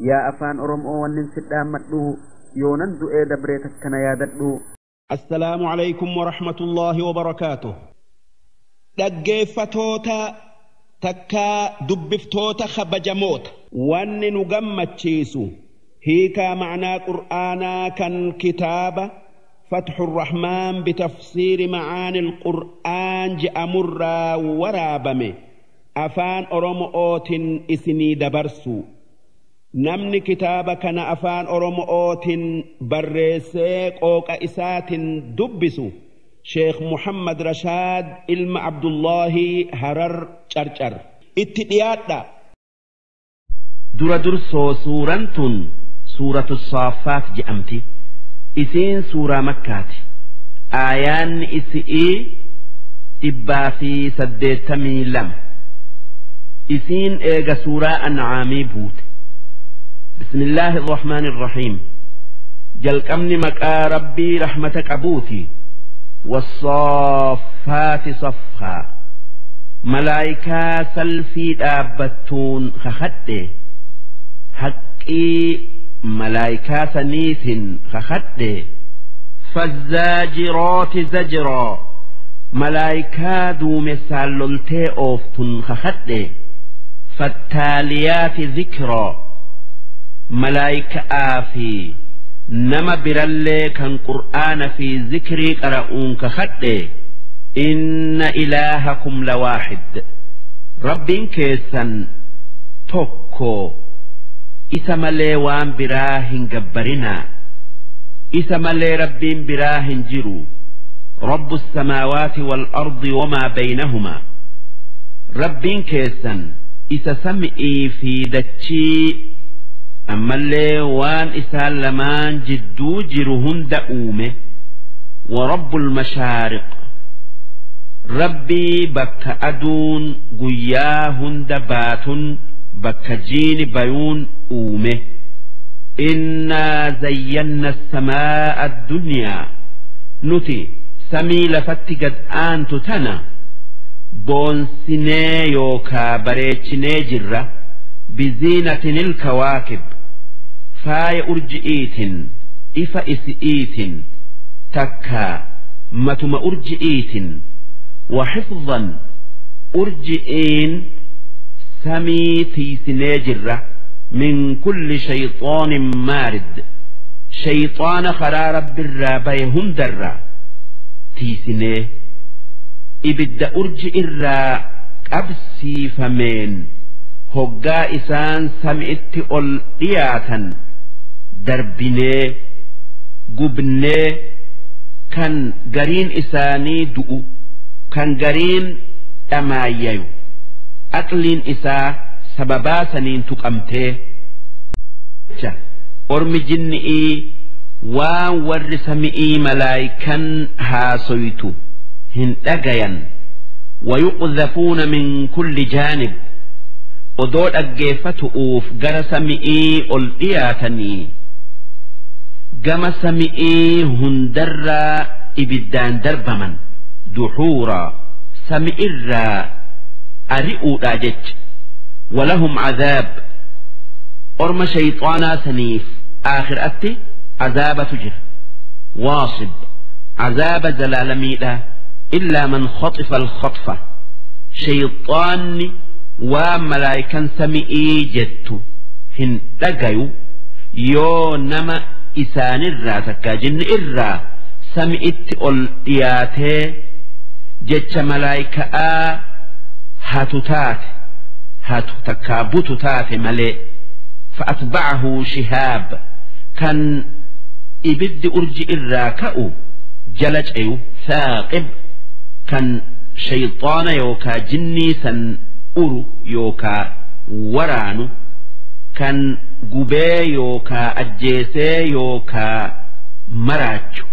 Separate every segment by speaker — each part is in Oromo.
Speaker 1: Yaa afaan Oromoo wannin sidhaammadhu yoonan du'ee dabree takkana yaadadhu.
Speaker 2: Assalaamu alaykum wa rahmatullaahi wa barakaatuh. Dhaggeeffatoota takkaa dubbiftoota kabajamoota. Wanni nu gammachiisu hiikaa ma'naa Qur'aanaa kan kitaaba Fatxu Rahmaan bitafsiiri ma'aanil Qur'aan je'amurraa waraabame afaan Oromootiin isinii dabarsu. Namni kitaaba kana afaan Oromootiin barreessee qooqa isaatiin dubbisu Sheekh Muhammad Rashaad ilma Abdullaahi Harar Carcar. Itti dhiyaadha.
Speaker 3: Dura dursoo suuraan tun suuratu saaffaat je'amti. Isiin suuraa Makkaati. Aayaanni isi'ii 182. Isiin eega suuraa Ancaamii buute. Bismillaahi irrahmaani irrahiim. Jalqabni maqaa Rabbii rahmata qabuuti. Wassaaffaati saffaa. Malaayikaa salfii dhaabbattuun kakadhe. Haqqii malaayikaa saniitiin kakadhe. Fazzaajiraati zajraa. Malaayikaa duumessaan loltee ooftun kakadhe. Fattaaliyaati zikraa. Malaayikaa fi nama birallee kan Qur'aana fi zikrii qara'uun kakadhe. Inna ilaahakum lawaaxid. Rabbiin keessan tokko, isa malee waan biraa hin gabbarinaa. Isa malee Rabbiin biraa hin jiru. Rabbu samaawaati wal ardi wamaa baynahumaa. Rabbiin keessan isa sami'ii fi dachii ammallee waan isaan lamaan jidduu jiru hunda uume. Wa rabbul mashaariq. Rabbii bakka aduun guyyaa hunda baatun bakka jiini bayuun uume. Innaa zayyanna samaa'a addunyaa. Nuti samii lafatti gad aantu tana boonsinee yookaa bareechinee jirra. Biziinatinil kawaakib. Faaya urji'iitin, ifa isi'iitin, takkaa matuma urji'iitin. Wa xifdhan. Urji'iin samii tiisinee jirra. Min kulli shayxaanin maarid. Shayxaana karaa Rabbirraa baye hundarraa tiisinee ibidda urji irraa qabsiifameen hoggaa isaan sami'itti ol dhiyaatan darbinee gubnee, kan gariin isaanii du'u, kan gariin dhamaayyayu, aqliin isaa sababaa saniin tuqamtee. Ormi jinni'ii waan warri sami'ii malaayikan haasoytu hin dhagayan. Wayuqdhafuuna min kulli jaanib. Odoo dhaggeeffatu'uuf gara sami'ii ol dhiyaatanii gama sami'ii hundarraa ibiddaan darbaman. Duxuuraa, sami'irraa ari'uudhaa jecha. Walahum cadaab. Orma shayxaanaa saniif aakhiraatti azaabatu jira, waasib, azaaba zalaalamiidha. Illaa man khaxifa alkhaxfa. Shayxaanni waan malaayikan sami'ii jettu hin dhagayu yoo nama isaanirraa takkaa jinni irraa sami'itti ol dhiyaatee jecha malaayika'aa hatu taate, hatu takkaa butu taate malee. Fa'atba'ahu shihaab. Kan ibiddi urji irraa ka'u jala ceyu, saaqib, kan shayxaana yookaa jinnii san uru yookaa waraanu, kan gubee yookaa ajjeesee yookaa maraachu.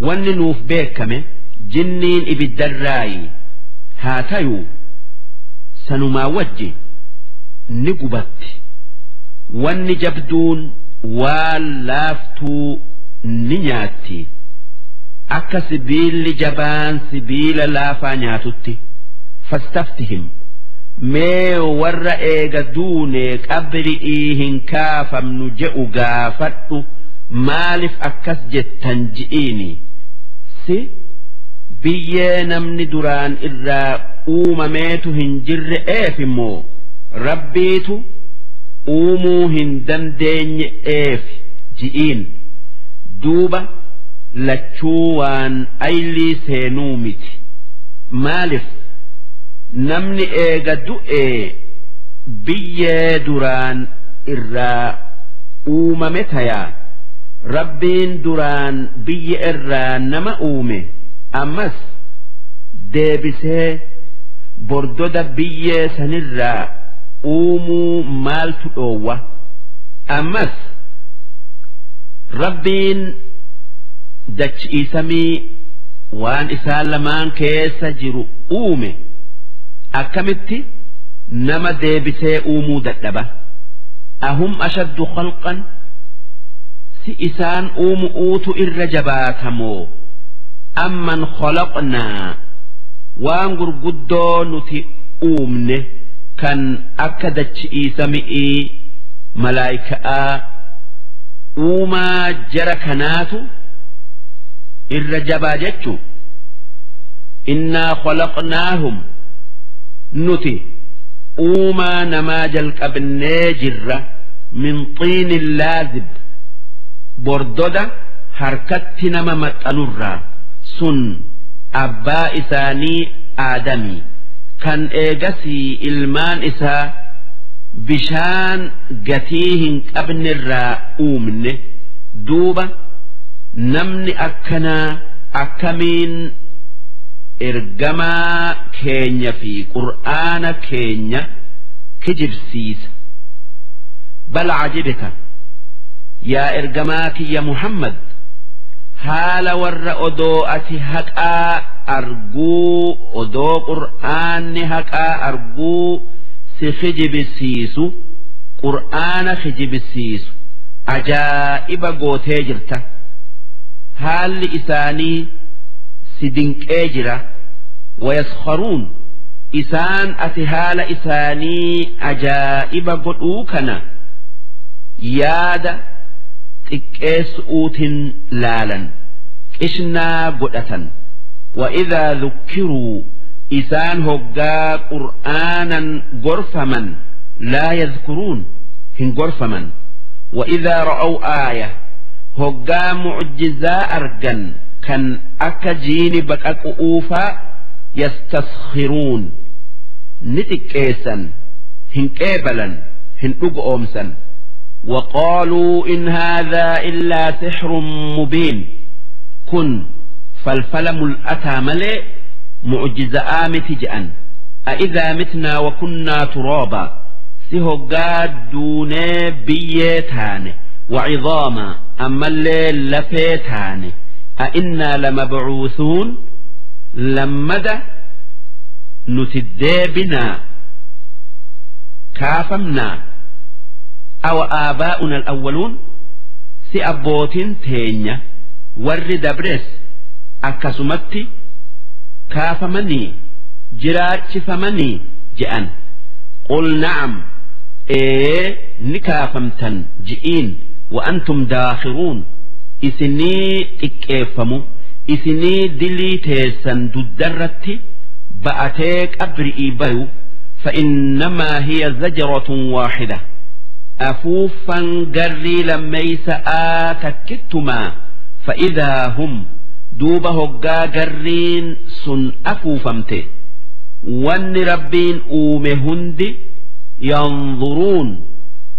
Speaker 3: Wanni nuuf beekame jinniin ibiddarraayi haa tayuu, sanumaa wajji ni gubatti. Wanni jabduun waan laaftuu ni nyaatti, akka sibiilli jabaan sibiila laafaa nyaatutti. Fastaftihim. Mee warra eega duune qabri'ii hin kaafamnu je'u gaafadhu, maalif akkas jettan ji'iini. Si biyyee namni duraan irraa uumameetu hin jirre immoo Rabbiitu uumuu hin dandeenye eef ji'iin. Duuba lachuu waan aylii seenuu miti. Maalif namni eega du'ee biyyee duraan irraa uumame tayaa? Rabbiin duraan biyya irraa nama uume, ammas deebisee bordoda biyyee sanirraa uumuu maaltu dhoowwa? Ammas Rabbiin dachii samii waan isaan lamaan keessa jiru uume, akkamitti nama deebisee uumuu dadhaba? Ahum ashaddu khalqan, si isaan uumu'uutu irra jabaatamoo, amman khalaqnaa, waan gurguddoo nuti uumne kan akka dachii sami'ii malaayika'aa uumaa jara kanaatu irra jabaa jechuu? Innaa khalaqnaahum, nuti uumaa namaa jalqabnee jirra, min xiinin laazib, bordoda harkatti nama maxxanurraa. Sun abbaa isaanii Aadamii, kan eegasii ilmaan isaa bishaan gatii hin qabnerraa uumne. Duuba namni akkanaa akkamiin ergamaa keenya fi Qur'aana keenya kijibsiisa? Bal cajibta, yaa ergamaa kiyya Muhammad, haala warra odoo ati haqaa arguu, odoo Qur'aanni haqaa arguu si kijibsiisu, Qur'aana kijibsiisu ajaa'iba gootee jirta. Haalli isaanii si dinqee jira. Wayaskharuun, isaan ati haala isaanii ajaa'iba godhuu kana yaada xiqqeessuutin laalan, qishnaa godhatan. وإذا ذكروا, إسان هقا قرآنا غرفمن، لا يذكرون, هن غرفمن. وإذا رأوا آية, هقا معجزة أرجن كان أكا جيني بكأك أوفا، يستسخرون, نتكيسا هن كيبلا هن أمسا. وقالوا إن هذا إلا سحر مبين, kun falfala mul'ataa malee mu'jiza'aa miti je'an. أإذا متنا وكنا ترابا, si hoggaa duunee biyyee taane, وعظاما, ammallee lafee taane, أإنا لمبعوثون, lammada nuti deebinaa kaafamnaa? أو آباؤنا الأولون, si abbootiin teenya warri dabres akkasumatti kaafamanii jiraachifamanii je'an. قل نعم, ee ni kaafamtan ji'iin. وأنتم داخرون, isinii xiqqeeffamu, isinii dilii teessan duddarratti ba'atee qabri'ii bayu. فإنما هي زجرة واحدة, afuuffan garrii lammeeysa'aa takkittumaa. فإذا هم, duuba hoggaa garriin sun afuufamte, wanni Rabbiin uume hundi ينظرون,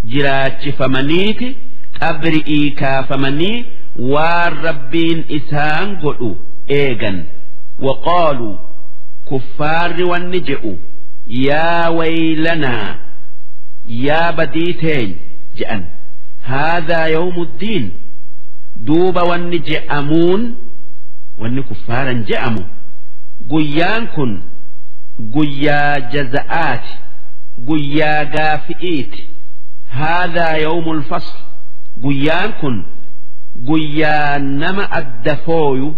Speaker 3: jiraachifamaniiti qabri'ii kaafamanii waan Rabbiin isaan godhu eegan. وقالوا, kuffaarri wanni je'u, يا ويلنا, yaa badii teenya je'an. هذا يوم الدين, duuba wanni je'amuun, wanni kuffaaran je'amu, guyyaan kun guyyaa jaza'aati, guyyaa gaafi'iiti. هذا يوم الفصل, guyyaan kun guyyaa nama adda fooyu,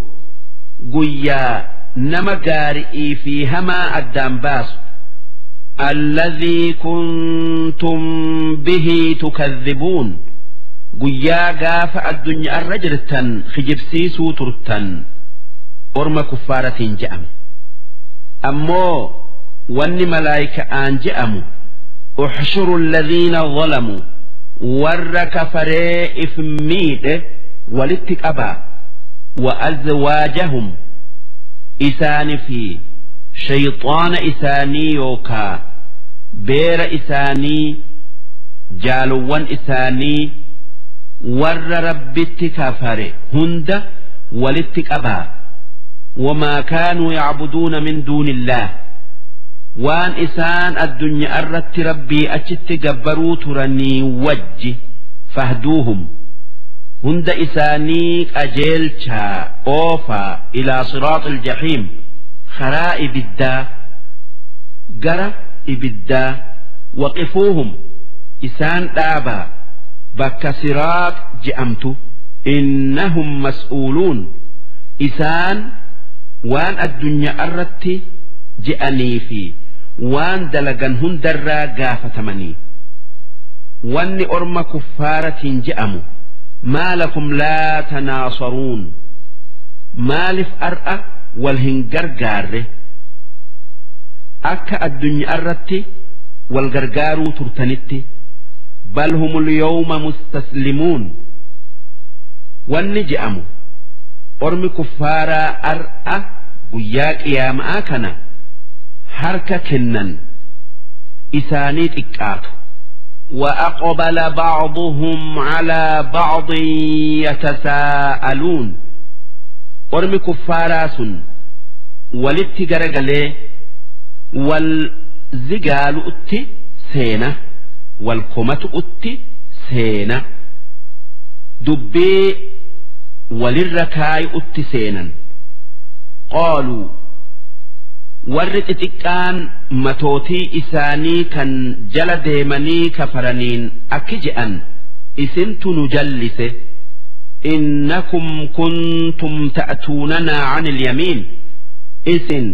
Speaker 3: guyyaa nama gaari'ii fi hamaa addaan baasu. الذي كنتم به تكذبون قيا قاف الدنيا الرجلتن خجبسيسو ترتن أرم كفارة جأم أمو ون ملايكة آن جأمو احشروا الذين ظلموا ور كفري إفميد ولتك أبا وأزواجهم إسان في شيطان إساني يوكا بير إساني جالوان إساني ور ربتك كفري هند ولتك أبا وما كانوا يعبدون من دون الله وان إسان الدنيا أردت ربي أجت جبروا ترني وجه فاهدوهم هند إسانيك أجيلتا أوفا إلى صراط الجحيم خراء إبدا جرى إبدا وقفوهم إسان دابا بك صراط جأمت إنهم مسؤولون إسان وان الدنيا أردت جأني في وان دلقن هندرا قافتمني وان أرم كفارة جأمو ما لكم لا تناصرون مالف أرأى والهنجرجار أكا الدنيا أردت والغرغار ترتنت بل هم اليوم مستسلمون وان جأمو أرم كفارة أرأى وياك يا مآكنا حركة كنن إسانيت إكاتو وأقبل بعضهم على بعض يتساءلون أرمي كفاراس ولت جرجلي والزجال أتي سينة والقمة أتي سينة دبي وللركاي أتي سينا قالوا warri xixiqqaan matootii isaanii kan jala deemanii kafaraniin akki je'an isintu nu jallise innakum kuntum ta'tuunanaa 'anil yamiin isin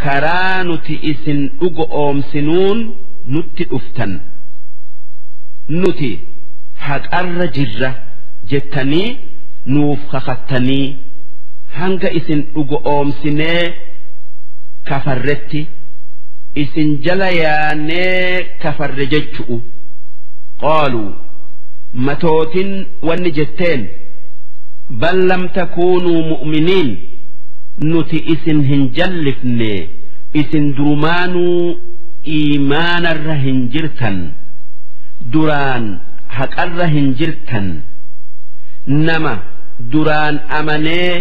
Speaker 3: karaa nuti isin dhugo oomsinuun nutti dhuftan nuti haqarra jirra jettanii nuuf kakattanii hanga isin dhugo oomsinee kafarretti isin jala yaanee kafarre jechu'u qaaluu matootin wanni jetteen bal lam takuunuu mu'miniin nuti isin hin jallifne isin durumaanuu iimaanarra hin jirtan duraan haqarra hin jirtan nama duraan amanee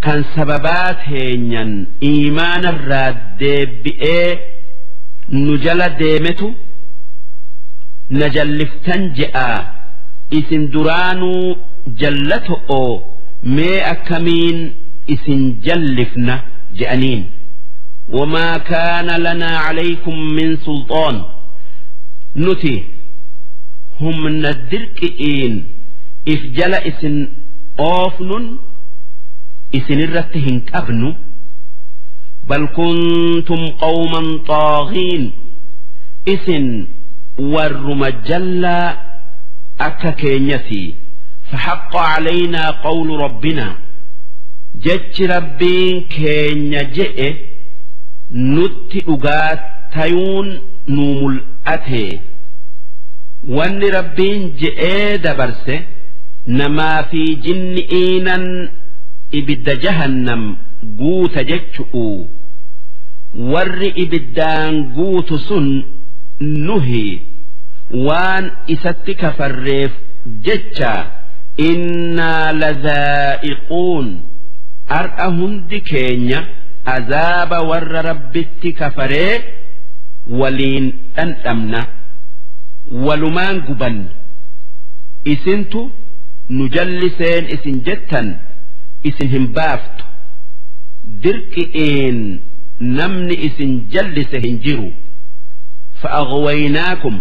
Speaker 3: kan sababaa teenyan iimaanarraa deebi'ee nu jala deemetu na jalliftan je'a isin duraanuu jallato'oo mee akkamiin isin jallifna je'aniin wamaa kaana lanaa calaykum min sulxaan nuti humna dirqi'iin if jala isin oofnun isin irratti hin qabnu bal kuntum qawman xaagiin isin warruma jallaa akka keenyati faxaqqa calaynaa qawlu rabbinaa jechi rabbiin keenya je'e nutti dhugaa tayuun nuu mul'ate wanni rabbiin je'ee dabarse namaa fi jinni'iinan ibidda jahannam guuta jechu'u warri ibiddaan guutu sun nuhi waan isatti kafarreef jecha innaa lazaa'iquun ar'a hundi keenya azaaba warra rabbitti kafaree waliin dhandhamna walumaan guban isintu nu jalliseen isin jettan isin hin baaftu dirqi'iin namni isin jallise hin jiru fa'aghwaynaakum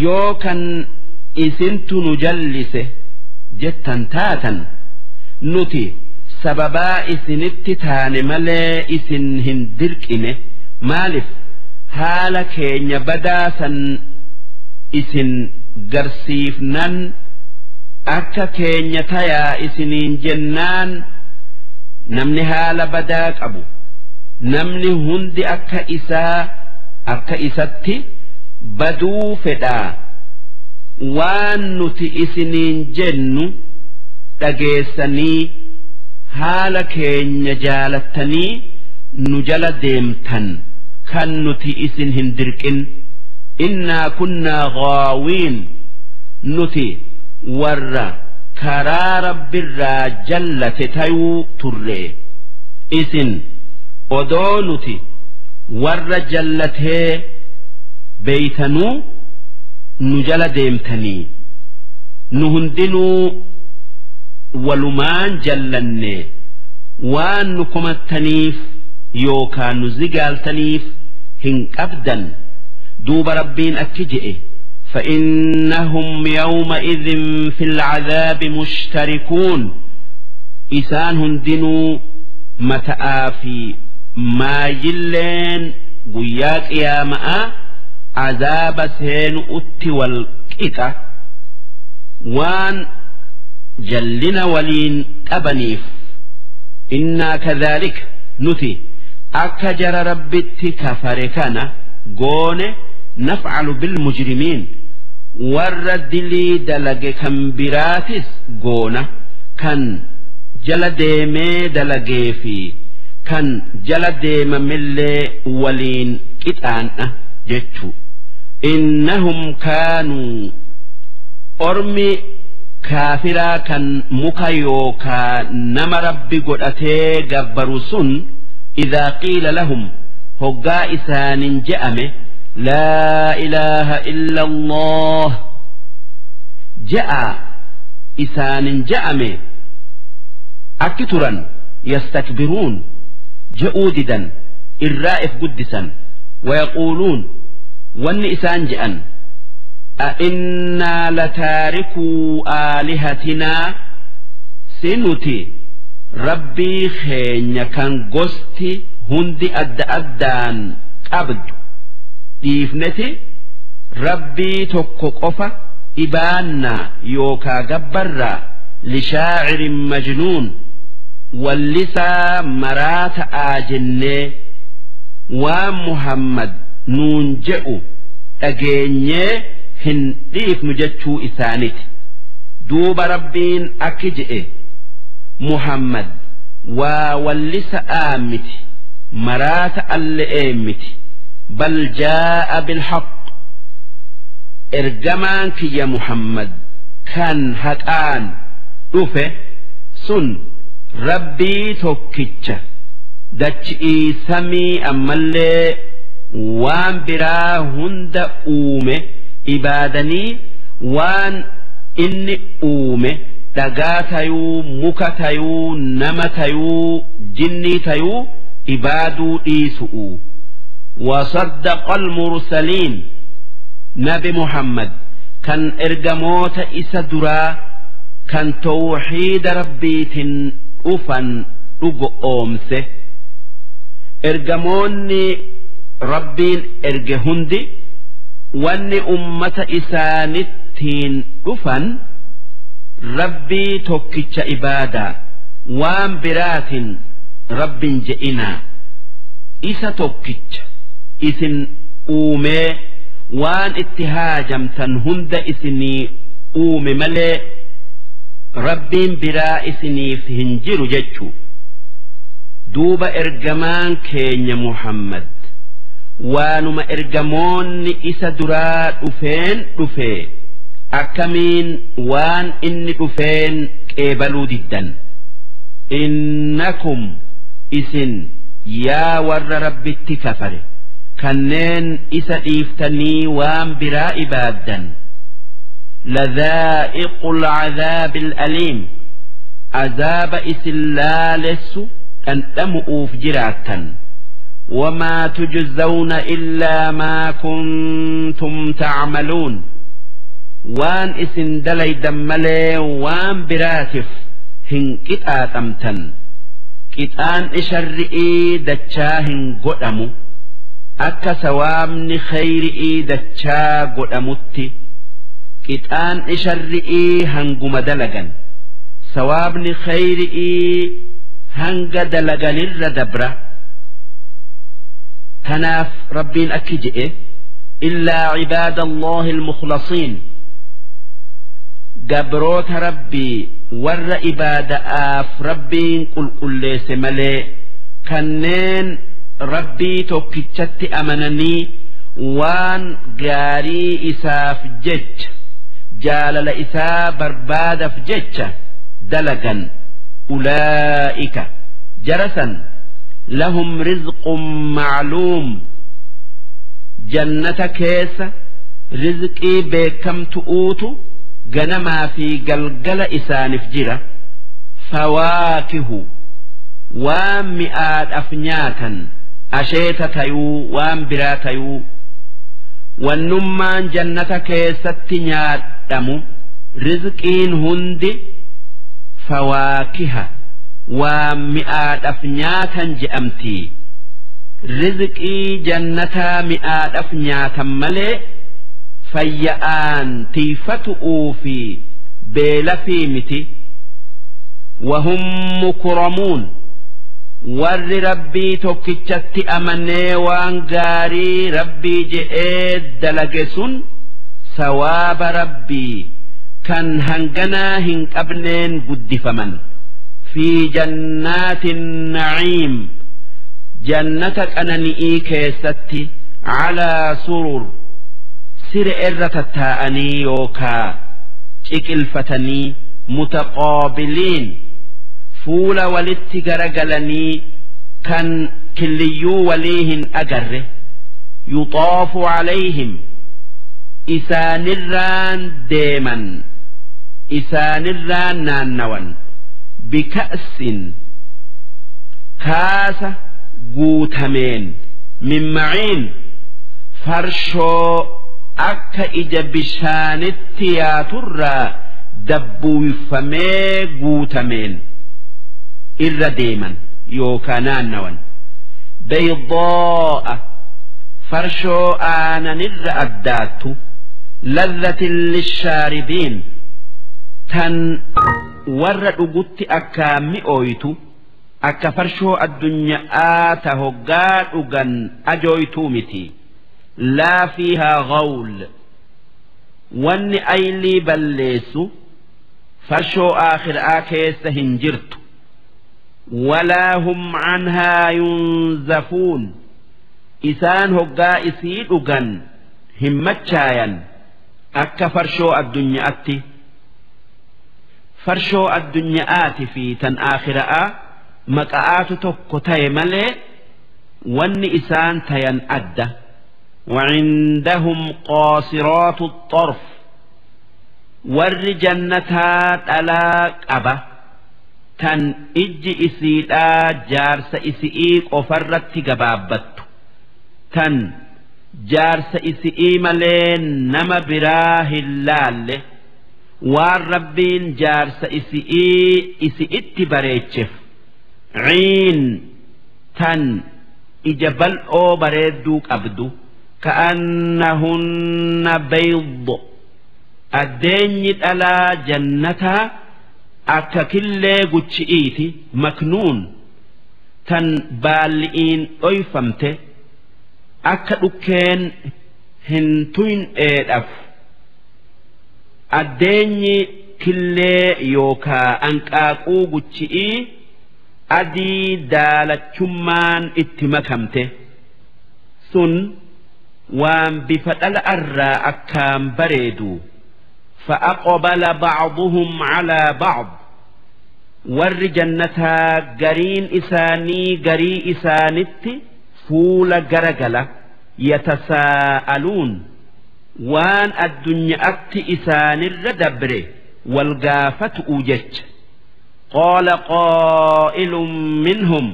Speaker 3: yoo kan isintu nu jallise jettan taatan nuti sababaa isinitti taane malee isin hin dirqine maalif Haala keenya badaasan isin garsiifnan akka keenya tayaa isiniin jennaan namni haala badaa qabu namni hundi akka isaa akka isatti baduu fedhaa waan nuti isiniin jennu dhageessanii haala keenya jaalattanii nu jala deemtan kan nuti isin hin dirqin. Innaa kunnaa ghaawiin nuti warra karaa rabbirraa jallate tayuu turre isin odoo nuti warra jallatee beeytanuu nu jala deemtanii nu hundinuu walumaan jallanne waan nu komattaniif yookaan nu zigaaltaniif hin qabdan. Duuba rabbiin akki je'e فإنهم يومئذ في العذاب مشتركون إسان هندنوا متآفي ما يلين قياك يا ماء عذاب سين أت والكئة وان جلنا ولين أبنيف. إنا كذلك نتي أكجر ربتي كفركنا قون نفعل بالمجرمين warra dilii dalage kan biraatis goona kan jala deemee dalagee fi kan jala deemamillee waliin qixaan'a jechuu. Innahum kaanuu ormi kaafiraa kan muka yookaa nama rabbi godhatee gabbaru sun idhaa qiila lahum hoggaa isaanin je'ame لا إله إلا الله جاء إسان جأمي أكترا يستكبرون جؤوددا الرائف قدسا ويقولون ون إسان جأن أئنا لتاركوا آلهتنا سنتي ربي خين كان قستي هندي أد أدان أبد dhiifneti rabbii tokko qofa ibaannaa yookaa gabbarraa lishaacirin majnuun wallisaa maraa ta'aa jennee waan Muhammad nuun je'u dhageenyee hin dhiifnu jechuu isaaniti. Duuba rabbiin akki je'e Muhammad waa wallisa'aa miti maraa ta'alle'ee miti. بل جاء بالحق إرجمان كي محمد كان هكان دفه سن ربي توكيتش دتشئي سمي أمالي وان برا هند أومي إبادني وان إني أومي دقاتيو مكتيو نمتيو جنيتيو إبادو إيسؤو. وصدق المرسلين نبي محمد كان إرجموت إسدرا كان توحيد ربيت أفن أمسه إرجموني ربين إرجهندي واني أمة إسانتين أفن ربي توكيتش إبادة وان برات رب جئنا إسا توكيتش isin uumee waan itti haajamtan hunda isinii uume malee rabbiin biraa isiniif hin jiru jechuu. Duuba ergamaan keenya Muhammad waanuma ergamoonni isa duraa dhufeen dhufee akkamiin waan inni dhufeen qeebaluu diddan. Innakum isin yaa warra rabbitti kafare kanneen isa dhiiftanii waan biraa ibaaddan ladhaa'iqul cadhaabil aliim azaaba isin laalessu dhandhamu'uuf jiraattan. Wamaa tujzawna illaa maa kuntum tacmaluun waan isin dalaydan malee waan biraatif hin qixaaxamtan. Qixaan sharri'ii dachaa hin godhamu. Akka sawaabni khayri'ii dachaa godhamutti qixaan'i sharri'ii hanguma dalagan. Sawaabni khayri'ii hanga dalaganirra dabra. Kanaaf Rabbiin akki je'e: illaa cibaada Allahi almukhlasiin, gabroota Rabbii warra ibaada'aaf Rabbiin qulqulleesse malee, kanneen Rabbii tokkichatti amananii waan gaarii isaaf jecha, jaalala isaa barbaadaf jecha dalagan. Ulaa'ika, jarasan, lahum rizqun ma'luum, jannata keessa rizqii beekamtu'uutu ganamaa fi galgala isaanif jira. Fawaakihu, waan mi'aadhaf nyaatan, asheeta tayuu waan biraa tayuu, wannummaan jannata keessatti nyaadhamu rizqiin hundi fawaakiha, waan mi'aadhaf nyaatan je'amtii. Rizqii jannataa mi'aadhaf nyaatan malee fayya'aan tiifatu'uu fi beelafii miti. Wahum mukramuun, warri Rabbii tokkichatti amanee waan gaarii Rabbii je'ee dalage sun sawaaba Rabbii kan hanganaa hin qabneen guddifaman. Fi jannaatin naciim, jannata qanani'ii keessatti, calaa surur, sire irra tattaa'anii yookaa ciqilfatanii, mutaqaabiliin, fuula walitti garagalanii, kan killiyyuu walii hin agarre. Yuxaafu calayhim, isaanirraan deeman, isaanirraan naannawan, bika'sin, kaasa guutameen, min maciin, farshoo akka ija bishaanitti yaaturraa dabbuufamee guutameen irra deeman yookaa naannawan. Baydaa'a, farshoo aananirra addaattu, ladhatin lishaaribiin, tan warra dhugutti akkaan mi'ooytu, akka farshoo addunyaa ta hoggaa dhugan ajooytuu miti. Laa fiihaa ghawl, wanni aylii balleessu farshoo aakhiraa keessa hin jirtu. Walaa hum canhaa yunzafuun, isaan hoggaa isii dhugan hin machaayan akka farshoo addunyaatti. Farshoo addunyaati fi tan aakhiraa maqa'aatu tokko taye malee wanni isaan tayan adda. وعندهم قاصرات الطرف، warri jannataa dhalaa qaba tan ijji isiidhaa jaarsa isi'ii qofarratti gabaabbattu, tan jaarsa isi'ii malee nama biraa hin laalle, waan Rabbiin jaarsa isi'ii isi'itti bareecheef. Ciin, tan ija bal'oo bareedduu qabdu. Ka'annahunna bayd, addeenyi dhalaa jannataa akka killee guchi'iiti, maknuun, tan baalli'iin dhoyfamte, akka dhukkeen hin tuyn'eedhaaf. Addeenyi killee yookaa anqaaquu guchi'ii adii daalachummaan itti makamte sun waan bifa dhala'arraa akkaan bareedu. فأقبل بعضهم على بعض، warri jannataa gariin isaanii garii isaanitti fuula garagala, yatasaa'aluun, waan addunyaatti isaanirra dabre wal gaafatu'u jecha. Qaala qaa'ilun minhum,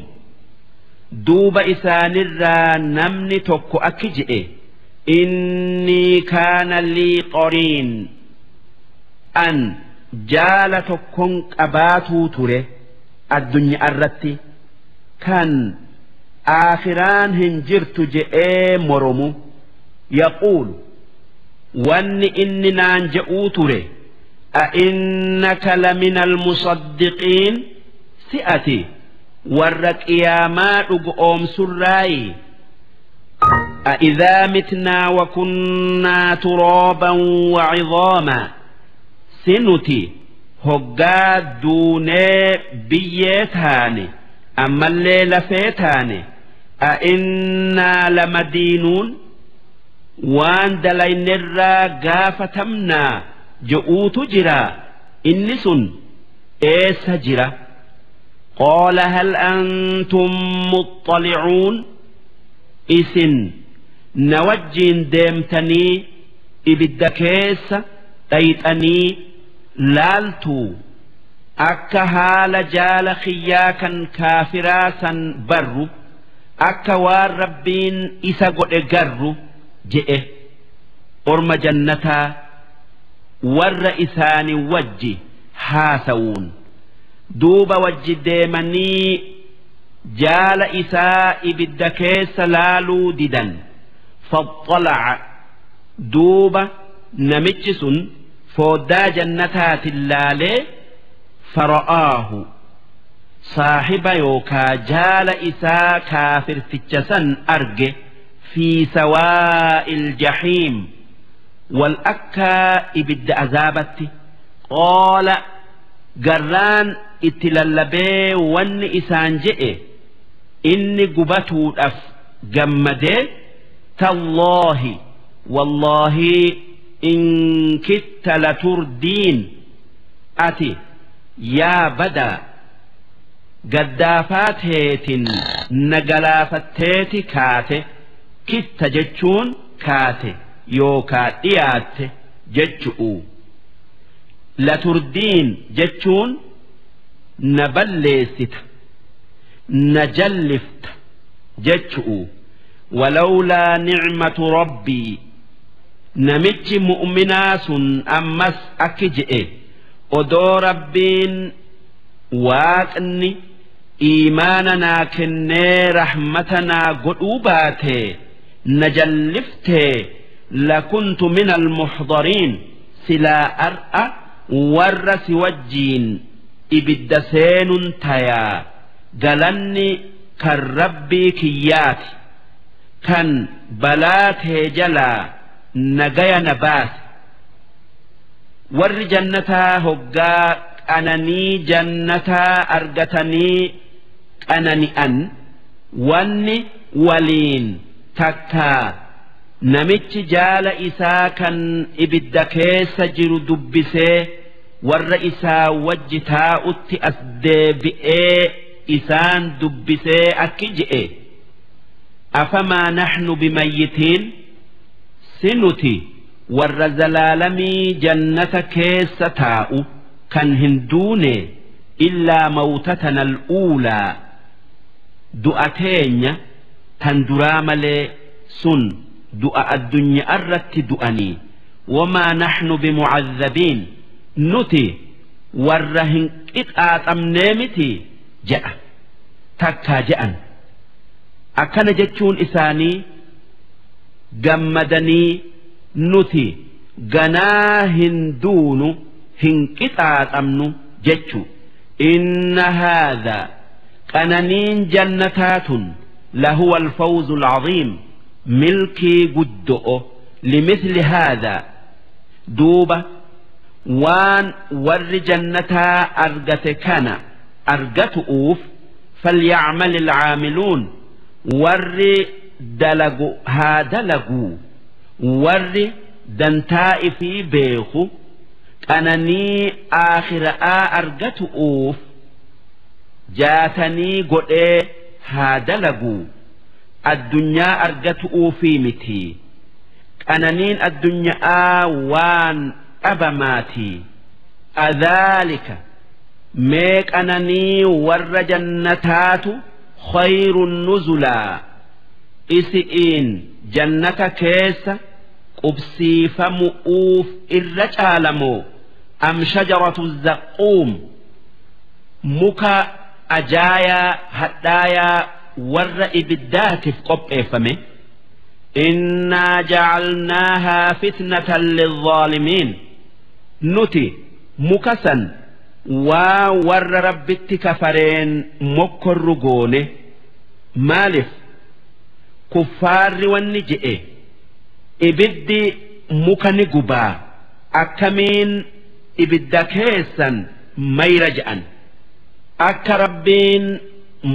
Speaker 3: duuba isaanirraa namni tokko akki je'e: innii kaana lii qoriin, an jaala tokkon qabaatuu ture addunyaa irratti kan Aakhiraan hin jirtu je'ee moromu. Yaquulu, wanni inni naan je'uu ture, a'innaka lamina almusaddiqiin, si ati warra qiyaamaa dhugu oomsurraayi? أإذا متنا وكنا ترابا وعظاما، si nuti hoggaa duunee biyyee taane ammallee lafee taane, a'innaa lamadiinuun, waan dalaynirraa gaafatamnaa je'uutu jira. Inni sun eessa jira? Qaala hal antum muxxalicuun, isin na wajjiin deemtanii ibidda keessa dhayxanii laaltuu akka haala jaala kiyyaa kan kaafiraa san barru, akka waan Rabbiin isa godhe garru je'e. Orma jannataa warra isaani wajji haasawuun duuba wajji deemanii jaala isaa ibidda keessa laaluu didan. Faxxalaca, duuba namichi sun fooddaa jannataatiin laalee, fara'aahu, saahiba yookaa jaala isaa kaafirticha san arge, fi sawaa'il jahiim, wal akkaa ibidda azaabatti. Qaala, garraan itti lallabee wanni isaan je'e inni gubatuudhaaf gammadee, tallaahi wallaahi in kitta laturdiin, ati yaa badaa gaddaafaa teetin na galaafatteeti kaate. Kitta jechuun kaate yookaa dhiyaatte jechu'u. Laturdiin jechuun na balleessita, na jallifta jechu'u. Walawlaa nicmatu rabbii, namichi mu'minaa sun ammas akki je'e, odoo Rabbiin Waaqni iimaana naa kennee rahmata naa godhuu baatee na jalliftee, lakuntu min almuxdariin, silaa ar'a warra si wajjiin ibidda seenun tayaa. Galanni kan Rabbii kiyyaati kan balaa tee jalaa nagaya na baase. Warri jannataa hoggaa qananii jannataa argatanii qanani'an, wanni waliin takkaa namichi jaala isaa kan ibidda keessa jiru dubbisee warra isaa wajji taa'utti as deebi'ee isaan dubbisee akki je'e, afamaa naxnu bimayyitiin, si nuti warra zalaalamii jannata keessa taa'u kan hin duune? Illaa mawtatana al'uulaa, du'a teenya tan duraa malee, sun du'a addunyaa irratti du'anii. Wamaa naxnu bimucadhabiin, nuti warra hin qixaaxamnee miti jedha takkaa je'an. Akkana jechuun isaanii gammadanii nuti ganaa hin duunu, hin qixaaxamnu jechu. Inna haadha, qananiin jannataatun, lahuwa alfawzu alcaziim, milkii guddo'o. Limithli haadha, duuba waan warri jannataa argate kana argatu'uuf, falyacmal alcaamiluun, warri dalagu haa dalaguu, warri dantaa ifii beeku qananii aakhira'aa argatu'uuf jaatanii godhee haa dalaguu, addunyaa argatu'uufii miti. Qananiin addunyaa waan dhabamaatii. Adhaalika, mee qananii warra jannataatu, khayrun nuzulaa, isi'iin jannata keessa qubsiifamu'uuf irra caalamoo, am shajaratu zaquum, muka ajaayaa hadhaayaa warra ibiddaatiif qopheeffame. Innaa jacalnaahaa fitnatan lilzaalimiin, nuti muka san waa warra Rabbitti kafareen mokkorru goone. Maalif kuffaarri wanni je'e, ibiddi muka ni gubaa, akkamiin ibidda keessan mayra je'an. Akka Rabbiin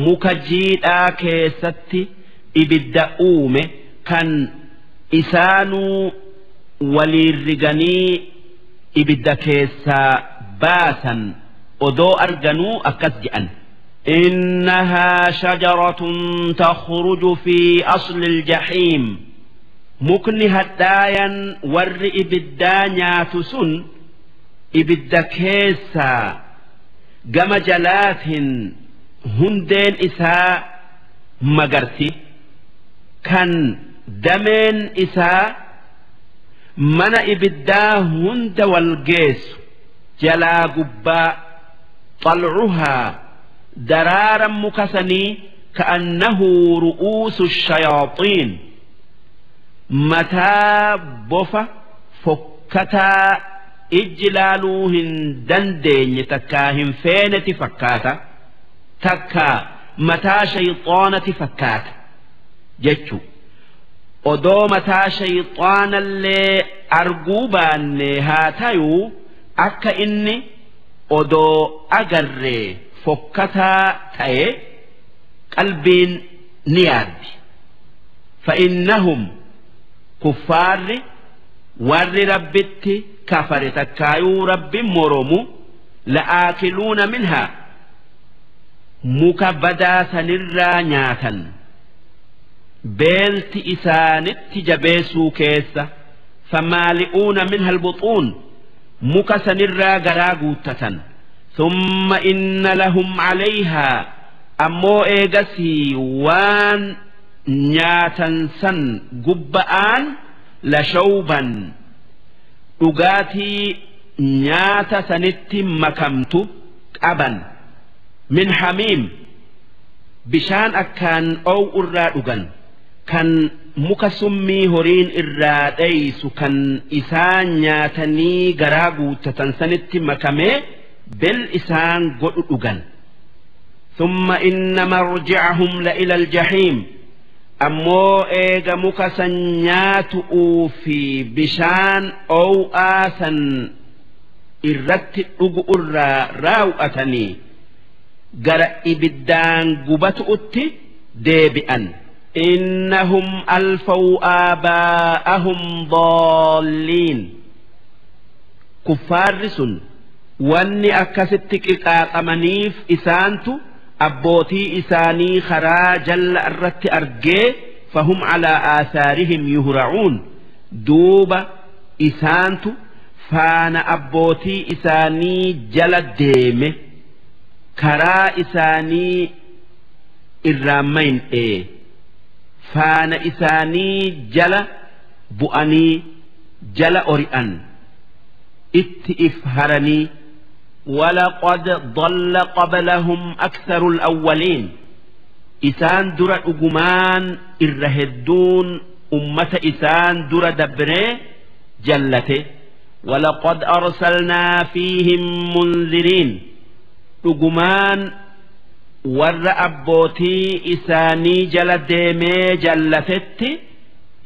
Speaker 3: muka jiidhaa keessatti ibidda uume kan isaanuu waliin riganii ibidda keessaa baasan odoo arganuu akkas je'an. إنها شجرة تخرج في أصل الجحيم، mukni hadhaayan warri ibiddaa nyaatu sun ibidda keessaa gama jalaatiin hundeen isaa magarti, kan dameen isaa mana ibiddaa hunda wal geessu jalaa gubbaa. طلعها daraara muka sanii كأنه رؤوس الشياطين, mataa bofa fokkataa ijji laaluu hin dandeenye takkaa hin feeneti fakkaata, takkaa mataa shayxaanati fakkaata jechu. Odoo mataa shayxaanallee arguu baanne haa tayuu, akka inni odoo agarree fokkataa ta'e qalbiin ni yaaddi. فإنهم kuffaarri warri Rabbitti kafare takkaayuu Rabbi moromu لآكلون منها, muka badaa sanirraa nyaatan beelti isaanitti jabeessuu keessa. فمالئون منها البطون, muka sanirraa garaa guuttatan. ثم إن لهم عليها, ammoo eegasii waan nyaatan san gubba'aan لشوبا, dhugaatii nyaata sanitti makamtu qaban. من حميم, bishaan akkaan oo'u irraa dhugan, kan muka summii horiin irraa dheeysu kan isaan nyaatanii garaa guuttatan sanitti makamee bel isaan godhu dhugan. ثم إن مرجعهم لإلى الجحيم, ammoo eega muka san nyaatu'uu fi bishaan oo'aa san irratti dhugu irraa raaw'atanii gara ibiddaan gubatu'utti deebi'an. إنهم ألفوا آباءهم ضالين, kuffaarri sun wanni akkasitti qixaaxamaniif isaantu abbootii isaanii karaa jalla irratti argee. فهم على آثارهم يهرعون, duuba isaantu faana abbootii isaanii jala deeme, karaa isaanii irraa mayn'ee faana isaanii jala bu'anii jala ori'an itti if haranii. ولقد ضل قبلهم أكثر الأولين, isaan dura dhugumaan irra hedduun ummata isaan dura dabree jallate. ولقد أرسلنا فيهم منذرين, dhugumaan warra abbootii isaanii jala deemee jallatetti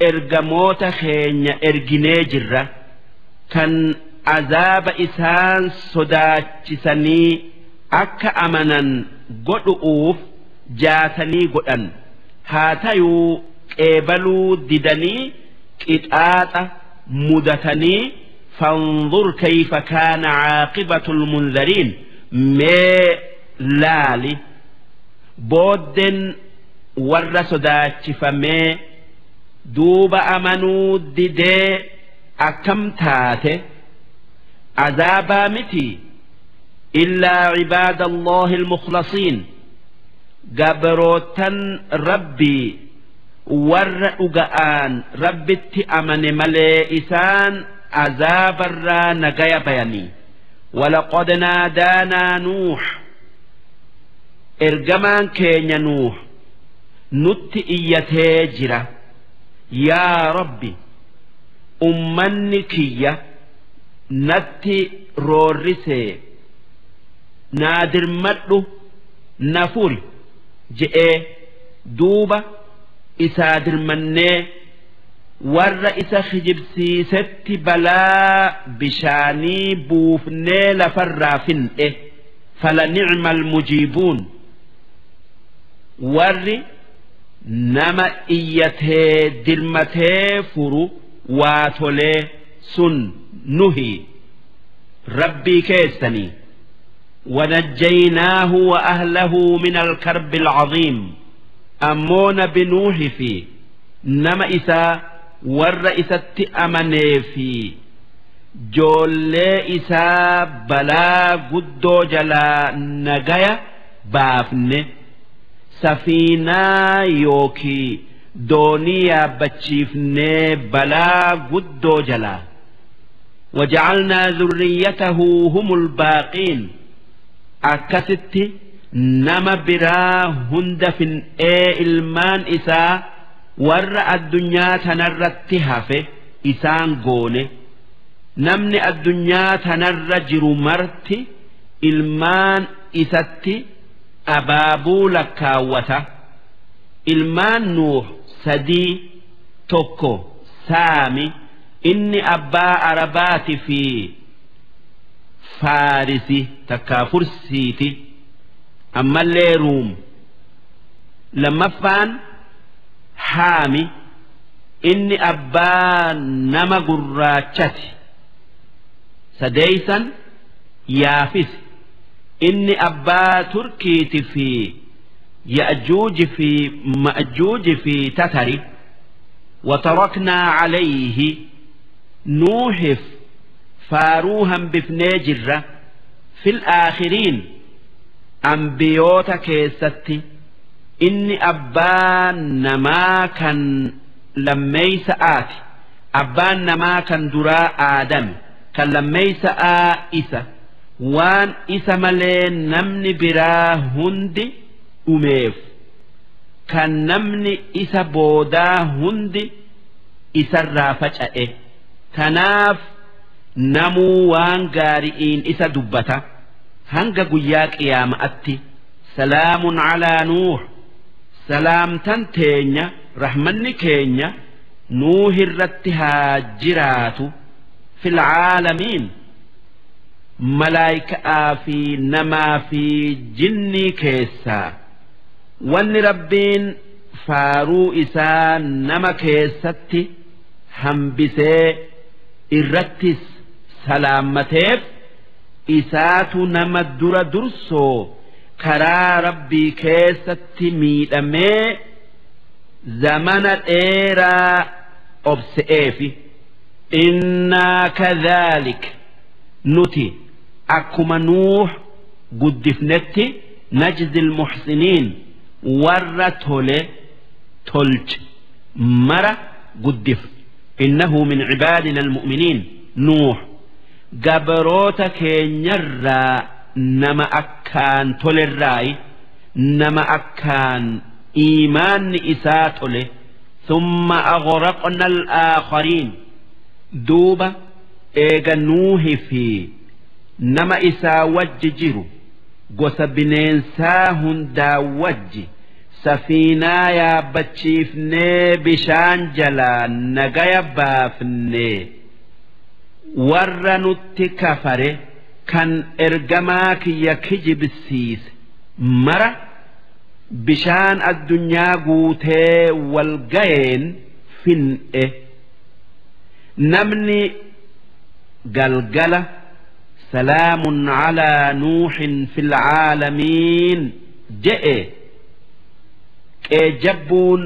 Speaker 3: ergamoota keenya erginee jirra, kan azaaba isaan sodaachisanii akka amanan godhu'uuf jaatanii godhan. Haa tayuu qeebaluu didanii qixaaxa mudatanii. فانظر كيف كان عاقبة المنذرين, mee laali booddeen warra sodaachifamee duuba amanuu didee akkam taate. Azaabaa miti. إلا عباد الله المخلصين, gabrootan Rabbii warra dhuga'aan Rabbitti amane malee isaan azaabarraa nagaya bayanii. ولقد نادانا نوح, ergamaan keenya Nuuh Nutti iyyatee jira. Yaa Rabbi, ummanni kiyya natti roorrisee, naa dirmadhu, na furi je'ee. Duuba isaa dirmannee warra isa kijibsiisetti balaa bishaanii buufnee lafarraa fin'e. Falanicma almujiibuun, warri nama iyyatee dirmatee furu waa tolee. Sun nuhi Rabbii keessanii. ونجيناه وأهله من الكرب العظيم. أمون بنوح في نما إسا ور إسات أمني في joollee isaa balaa guddoo jalaa nagaya baafne, safiinaa yookii doonii yaabbachiifnee balaa guddoo jalaa. وجعلنا ذريته هم الباقين. Akkasitti nama biraa hunda fin'ee ilmaan isaa warra addunyaa tanarratti hafe isaan goone. Namni addunyaa tanarra jiru marti ilmaan isatti abaabuu lakkaawwata. Ilmaan Nuux sadii: tokko Saami, inni abbaa Arabaati fi Faarisi takkaa Fursiiti, ammallee Ruum. Lammaffaan Haami, inni abbaa nama gurraachati. Sadeeysan Yaafis, inni abbaa Turkiiti fi Ya'juuji fi Ma'juuji fi Tatari. وتركنا عليه, نوحف faaruu hambifnee jirra, في الآخرين, ambiyoota keessatti. Inni abbaa namaa kan lammeeysa'aati. Abbaan namaa kan duraa Aadami, kan lammeeysa'aa isa. Waan isa malee namni biraa hundi dhumeef, kan namni isa boodaa hundi isarraa faca'e. Kanaaf namuu waan gaari'iin isa dubbata hanga guyyaa qiyaama'atti. سلام على نوح, salaamtan teenya, rahmanni keenya Nuuh irratti haa jiraatu. في العالمين, malaayikaa fi namaa fi jinnii keessaa. Wanni Rabbiin faaruu isaa nama keessatti hambisee irrattis salaammateef, isaatu nama dura dursoo karaa Rabbii keessatti miidhamee zamana dheeraa obse'eefi. إنا كذلك, nuti akkuma Nuuh guddifnetti, نجزي المحسنين, warra tole tolche mara guddif. إنه من عبادنا المؤمنين. Nuuh gabroota keenyarraa nama akkaan tolerraayi, nama akkaan iimaanni isaa tole. ثم أغرقنا الآخرين. Duuba eega Nuuhi fi nama isaa wajji jiru gosa bineensaa hundaa wajji safiinaa yaabbachiifnee bishaan jalaa nagaya baafnee, warra nutti kafare kan ergamaa kiyya kijibsiise mara bishaan addunyaa guutee wal ga'een fin'e. Namni galgala سلام على نوح في العالمين je'e qeejabbuun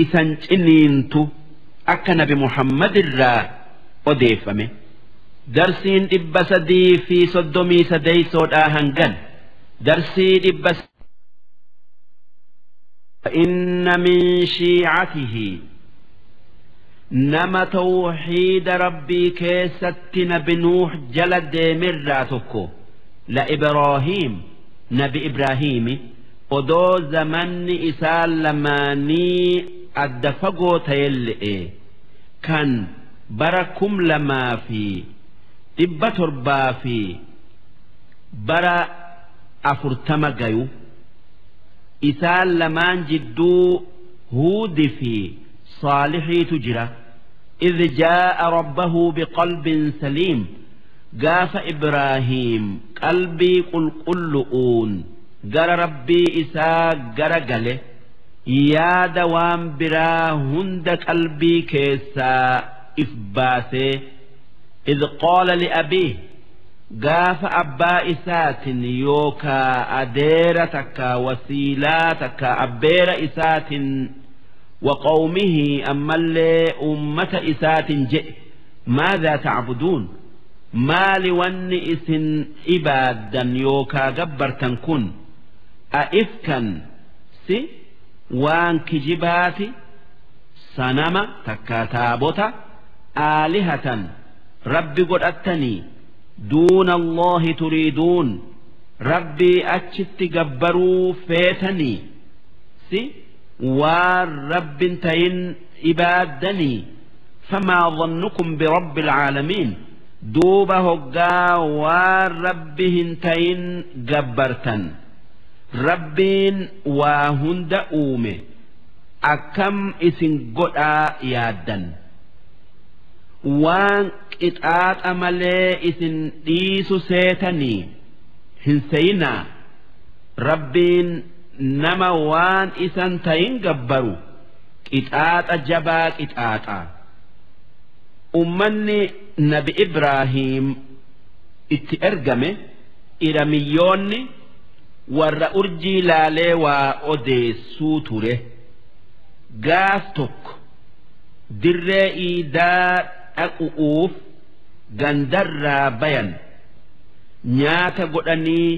Speaker 3: isan ciniintu, akka Nabi Muhammad irraa odeeffame. Darsiin 333dhaa hangan darsii dhibba. إن من شيعته, nama tawxiida Rabbii keessatti Nabi Nuux jala deemirraa tokko, لإبراهيم, Nabi Ibraahiimi. Odoo zamanni isaan lamaanii adda fagoo ta'elle'e kan bara 2700 fi bara 40 gayu isaan lamaan jidduu Huudi fi Saalihiitu jira. Idh jaa'a rabbahu biqalbin saliim gaafa Ibraahiim qalbii qulqullu'uun gara rabbii isaa gara gale yaada waan biraa hunda qalbii keessaa if baasee. Idh qaala liabiih gaafa abbaa isaatin yookaa adeera takka wasiilaa takka abbeera isaatin wa qawmihi ammallee ummata isaatin je'e maadhaa tacbuduun maali wanni isin ibaaddan yookaa gabbartan kun a'ifkan si waan kijibaati sanama takka taabota aalihatan rabbi godhattanii duuna Allahi turiiduun rabbii achitti gabbaruu feetanii si waan rabbin tayin ibaaddanii famaa dhannukum birabbil caalamiin duuba hoggaa waan rabbi hin tayin gabbartan rabbiin waa hunda uume akkam isin godhaa yaaddan waan qixaaxa malee isin dhiisu seetanii hin seyinaa rabbiin nama waan isan tayin gabbaru qixaaxa jabaa qixaaxa. Ummanni Nabi Ibraahiim itti ergame iramiyyoonni warra urjii laalee waa odeessuu ture. Gaaf tokko dirree iidaa dhaqu'uuf gandarraa bayan nyaata godhanii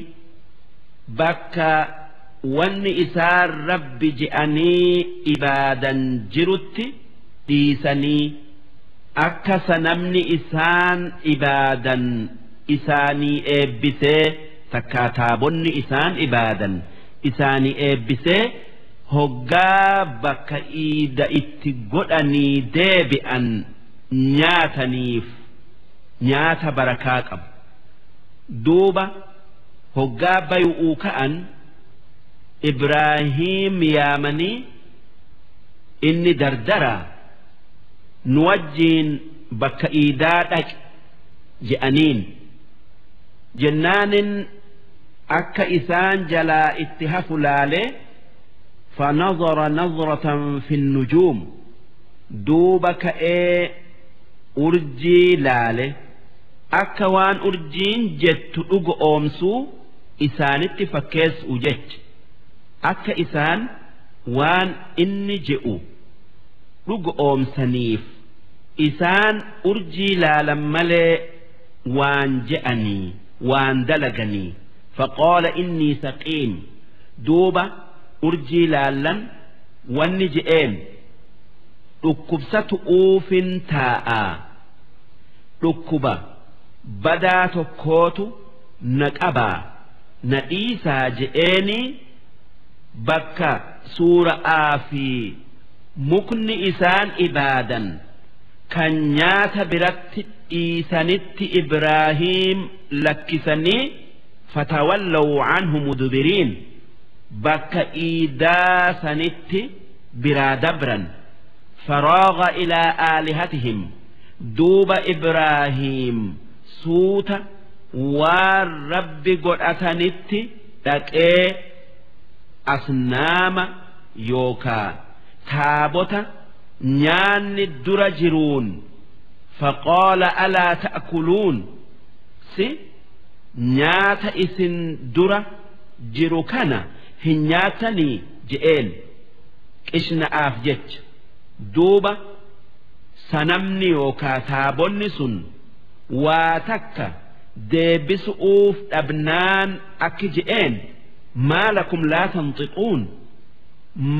Speaker 3: bakka wanni isaan rabbi je'anii ibaadan jirutti dhiisanii akka sanamni isaan ibaadan isaanii eebbisee takkaa taabonni isaan ibaadan isaanii eebbisee hoggaa bakka iida itti godhanii deebi'an nyaataniif nyaata barakaa qabu. Duuba hoggaa bay'uu ka'an Ibraahiim yaamanii inni dardaraa nu wajjiin bakka iidaa dhaqi je'aniin jennaanin akka isaan jalaa itti hafu laalee fanazara nazratan fi nujuum duuba ka'ee urjii laale akka waan urjiin jettu dhugo oomsuu isaanitti fakkeessu jecha akka isaan waan inni je'u dhugo oomsaniif isaan urjii laalan malee waan je'anii waan dalaganii. Faqaala innii saqiim duuba urjii laallan wanni je'een dhukkubsatu uufin taa'aa dhukkuba badaa tokkootu na qabaa na dhiisaa je'eenii bakka suura'aa fi mukni isaan ibaadan kan nyaata biratti dhiisanitti Ibraahiim lakkisanii fatawallaw anhu mudbiriin bakka iidaa sanitti biraa dabran. Faraaga ilaa aalihatihim duuba Ibraahiim suuta waan rabbi godhatanitti dhaqee asnaama yookaa taabota nyaanni dura jiruun faqaala alaa ta'kuluun si nyaata isin dura jiru kana hin nyaatanii je'een qishna'aaf jecha. Duuba sanamni yookaa taabonni sun waa takka deebisu'uuf dhabnaan akki je'een maa lakum laa tanxiquun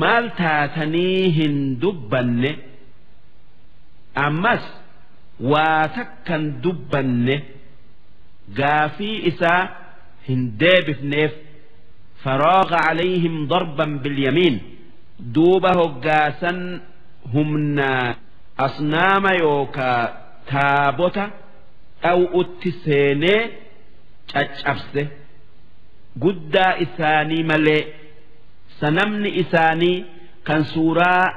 Speaker 3: maal taatanii hin dubbanne ammas waa takkan dubbanne gaafii isaa hin deebifneef. فراغ عليهم ضربا باليمين دوبا هقاسا همنا أصنام يوكا تابوتا أو اتسيني أتشفسه قد إساني ملي سنمن إساني كان سورة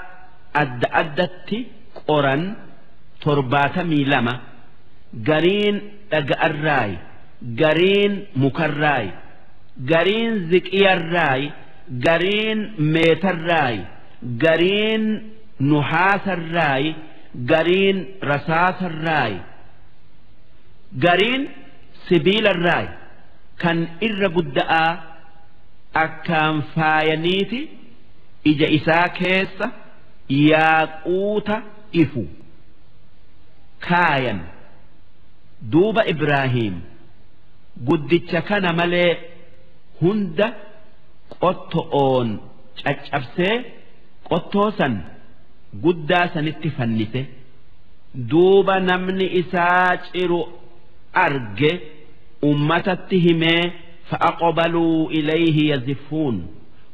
Speaker 3: أد أدت قرن 72 قرين أجأراي قرين مكراي قرين زكيراي قرين ميتراي قرين نحاس الراي قرين رصاص الراي قرين سبيل الراي كان إر قدآ أكام فاينيتي إجا إسا كيس ياقوت إفو كاين دوب إبراهيم قدتش كان ملي هند قطؤون أتشفسي قطوسا قدا سنتي فنسه دوب نمني إسا جرو أرجه أمتتهم فأقبلوا إليه يزفون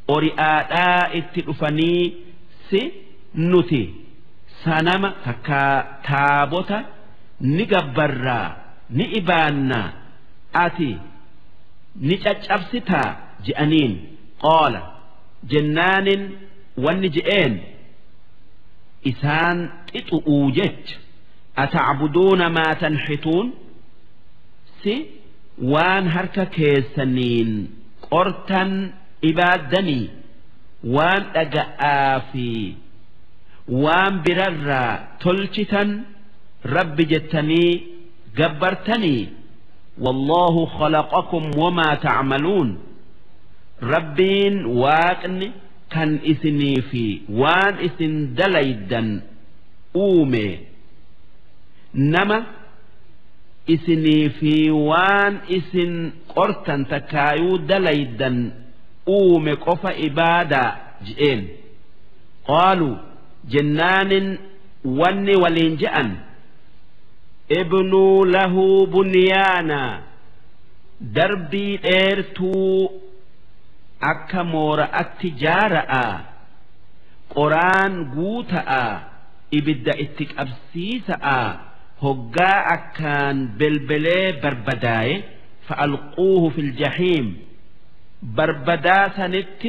Speaker 3: أرئاء اتلفني سي نتي سنما تكا تابوتا نقبرا نئبانا أتي نتشفستا جأنين قال جنان ونجئين إسان تتؤوجت أتعبدون ما تنحتون سي وان هركا كيسنين قرتن إبادني وان أجآفي وان برر تلشتن رب جتني جبرتني والله خلقكم وما تعملون ربين واقن كان إسني في وان إسن دليدا أومي نما إسني في وان إسن قرتن تكايو دليدا أومي قف إبادة جئين قالوا جنان ون ولينجأن ابنوا له بنيانا دربي إيرتو أكا مورأت جارأ قران قوتأ إبدا إتك أبسيسأ هقا أكان بلبلي بربداي فألقوه في الجحيم بربدا سنت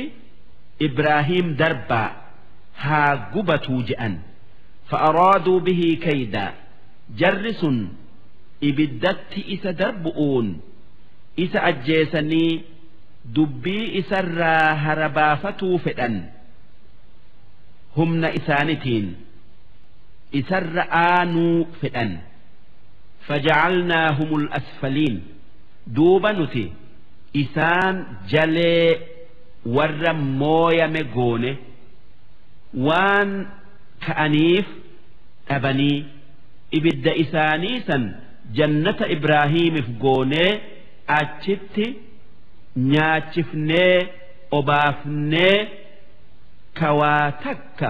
Speaker 3: إبراهيم دربا ها قبتو جأن فأرادوا به كيدا جرس إبدت إسا دربؤون إسا أجيسني دبي إسا هربافتو فئن همن إسانتين إسر آنو فئن فجعلناهم الأسفلين دوبا نتي إسان جلي ور مويا مغوني وان كأنيف أبني إبد إسانيسا جنة إبراهيم فقوني أتشت نياتشفني أبافني كواتك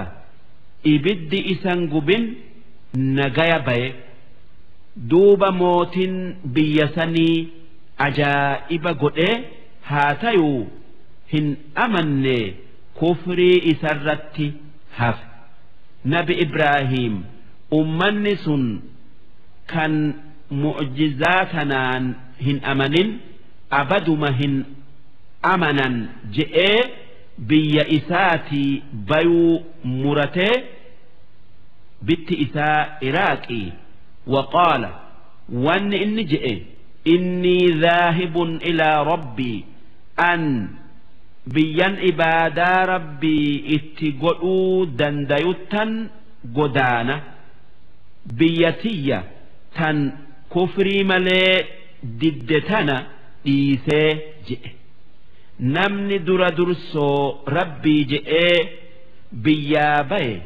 Speaker 3: إبد إسان قبن نغايا بي دوب موت بيسني أجائب قد هاتيو هن أمني كفري إسرت هف نبي إبراهيم أمني سن كان معجزاتنا هن أمنين أبد ما هن أمنا جئ بي إساتي بيو مرتي بت إساء إراكي وقال وان إن جئ إني ذاهب إلى ربي أن بيان إبادة ربي اتقلوا دنديوتا قدانا بيتية تن كفري ملي ددتنا إيسي جئ نمني در درسو ربي جئ بيابي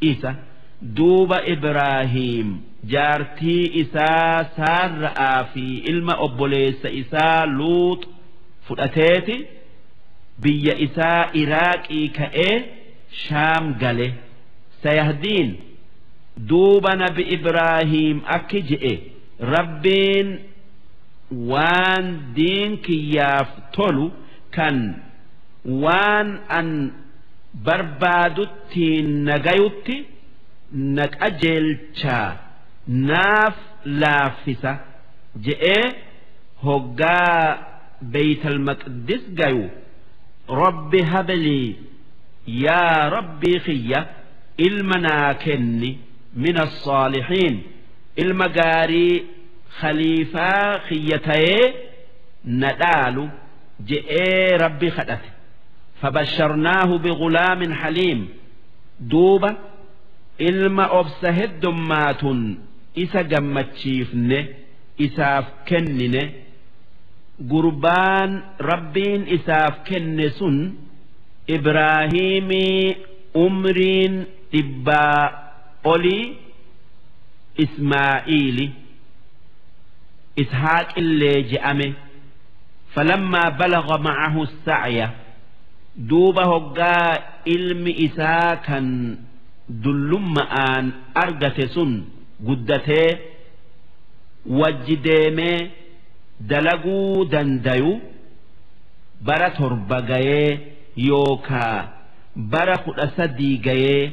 Speaker 3: إيسا دوب إبراهيم جارتي إسا سارآ في إلما أبوليس إسا لوط فؤتيتي بي إسا إراكي كأي شام قاله سيهدين دوب نبي إبراهيم أكجئ ربين وان دين كياف تولو كان waan an barbaaduttiin nagayutti na qajeelchaa naaf laaffisa je'ee hoggaa Beytal Maqdis gayu rabbi hablii yaa rabbii khiyya ilma naa kenni min assaalihiin ilma gaarii khaliifaa khiyya tayee na dhaalu je'ee rabbi kadhate. فبشرناه بغلام حليم دوبة ilma obsa heddummaatun isa gammachiifne isaaf kennine. Gurbaan rabbiin isaaf kenne sun Ibraahiimii umriin 100 olii Ismaa'iili Ishaaqillee je'ame. فلما بلغ معه السعي duuba hoggaa ilmi isaa kan dullummaan argate sun guddatee wajji deemee dalaguu dandayu bara 7 gayee yookaa bara 13 gayee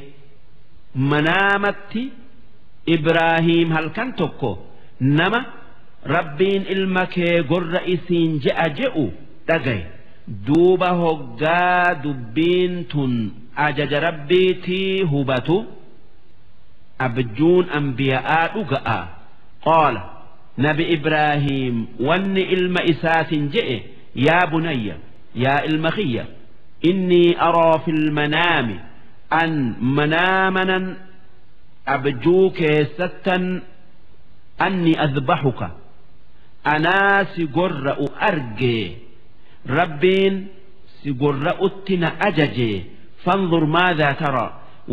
Speaker 3: manaamatti Ibraahiim halkan tokko nama rabbiin ilma kee gorra isiin je'a je'u dhagaye. Duuba hoggaa dubbiin tun ajaja rabbiitii hubatu abjuun anbiya'aa dhuga'a. Qaala nabi Ibraahiim wanni ilma isaatin je'e yaa bunayya yaa ilma khiyya innii araa fil manaami an manaamanan abjuu keessattan anni adbaxuka anaa si gorra'u argee rabbiin si gorra'utti na ajaje fanzur maadhaa tara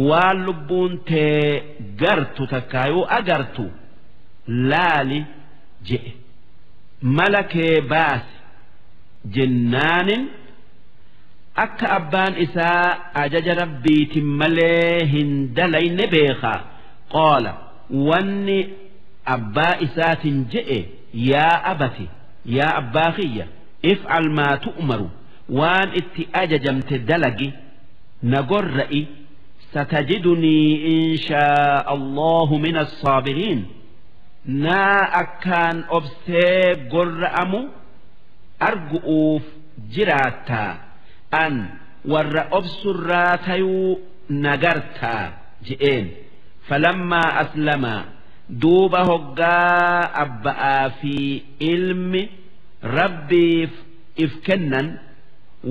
Speaker 3: waan lubbuun tee gartu takkaayuu agartu laali je'e mala kee baasi jennaanin akka abbaan isaa ajaja rabbiitin malee hin dalayne beekaa. Qaala wanni abbaa isaatin je'e yaa abati yaa abbaa kiyya if'al maa tu'maru waan itti ajajamte dalagi na gorra'i satajidunii in shaa'a Allahu min as-saabiriin naa akkaan obsee gorra'amu argu'uuf jiraattaa an warra obsurraa tayuu nagartaa je'een. Falammaa aslamaa duuba hoggaa abba'aa fi ilmi rabbiif if kennan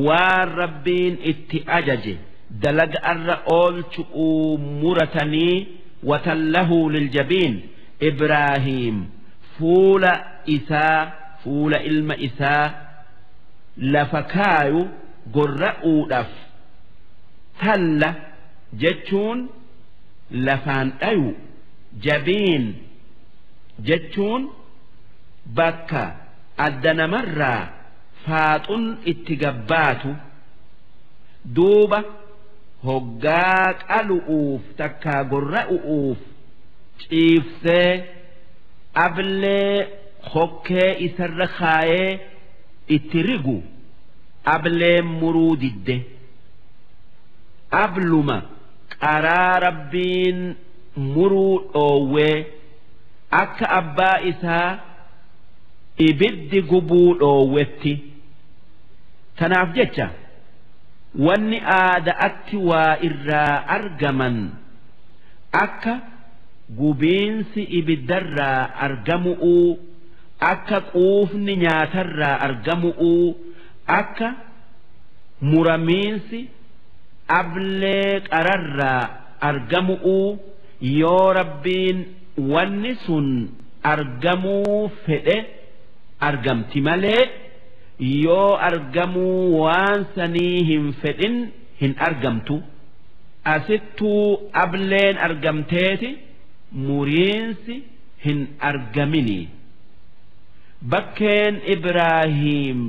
Speaker 3: waan rabbiin itti ajaje dalaga arra oolchu'uu muratanii watallahu liljabiin Ibraahiim fuula isaa fuula ilma isaa lafa kaayu gorra'uudhaaf talla jechuun lafaan dhayu jabiin jechuun bakka adda namarraa faaxun itti gabbaatu. Duuba hoggaa qalu'uuf takkaa gorra'u'uuf ciibsee ablee hokkee isarra kaayee itti rigu ablee muruu didde abluma qaraa rabbiin muruu dhoowwee akka abbaa isaa ibiddi gubuu dhoowwetti. Tanaaf jecha wanni aadaatti waa irraa argaman akka gubiinsi ibiddarraa argamu'uu akka quufni nyaatarraa argamu'uu akka muramiinsi ablee qararraa argamu'uu yoo rabbiin wanni sun argamuu fedhe argamti malee yoo argamuu waan sanii hin fedhin hin argamtu. Asittuu ableen argamteeti muriinsi hin argamini. Bakkeen Ibraahiim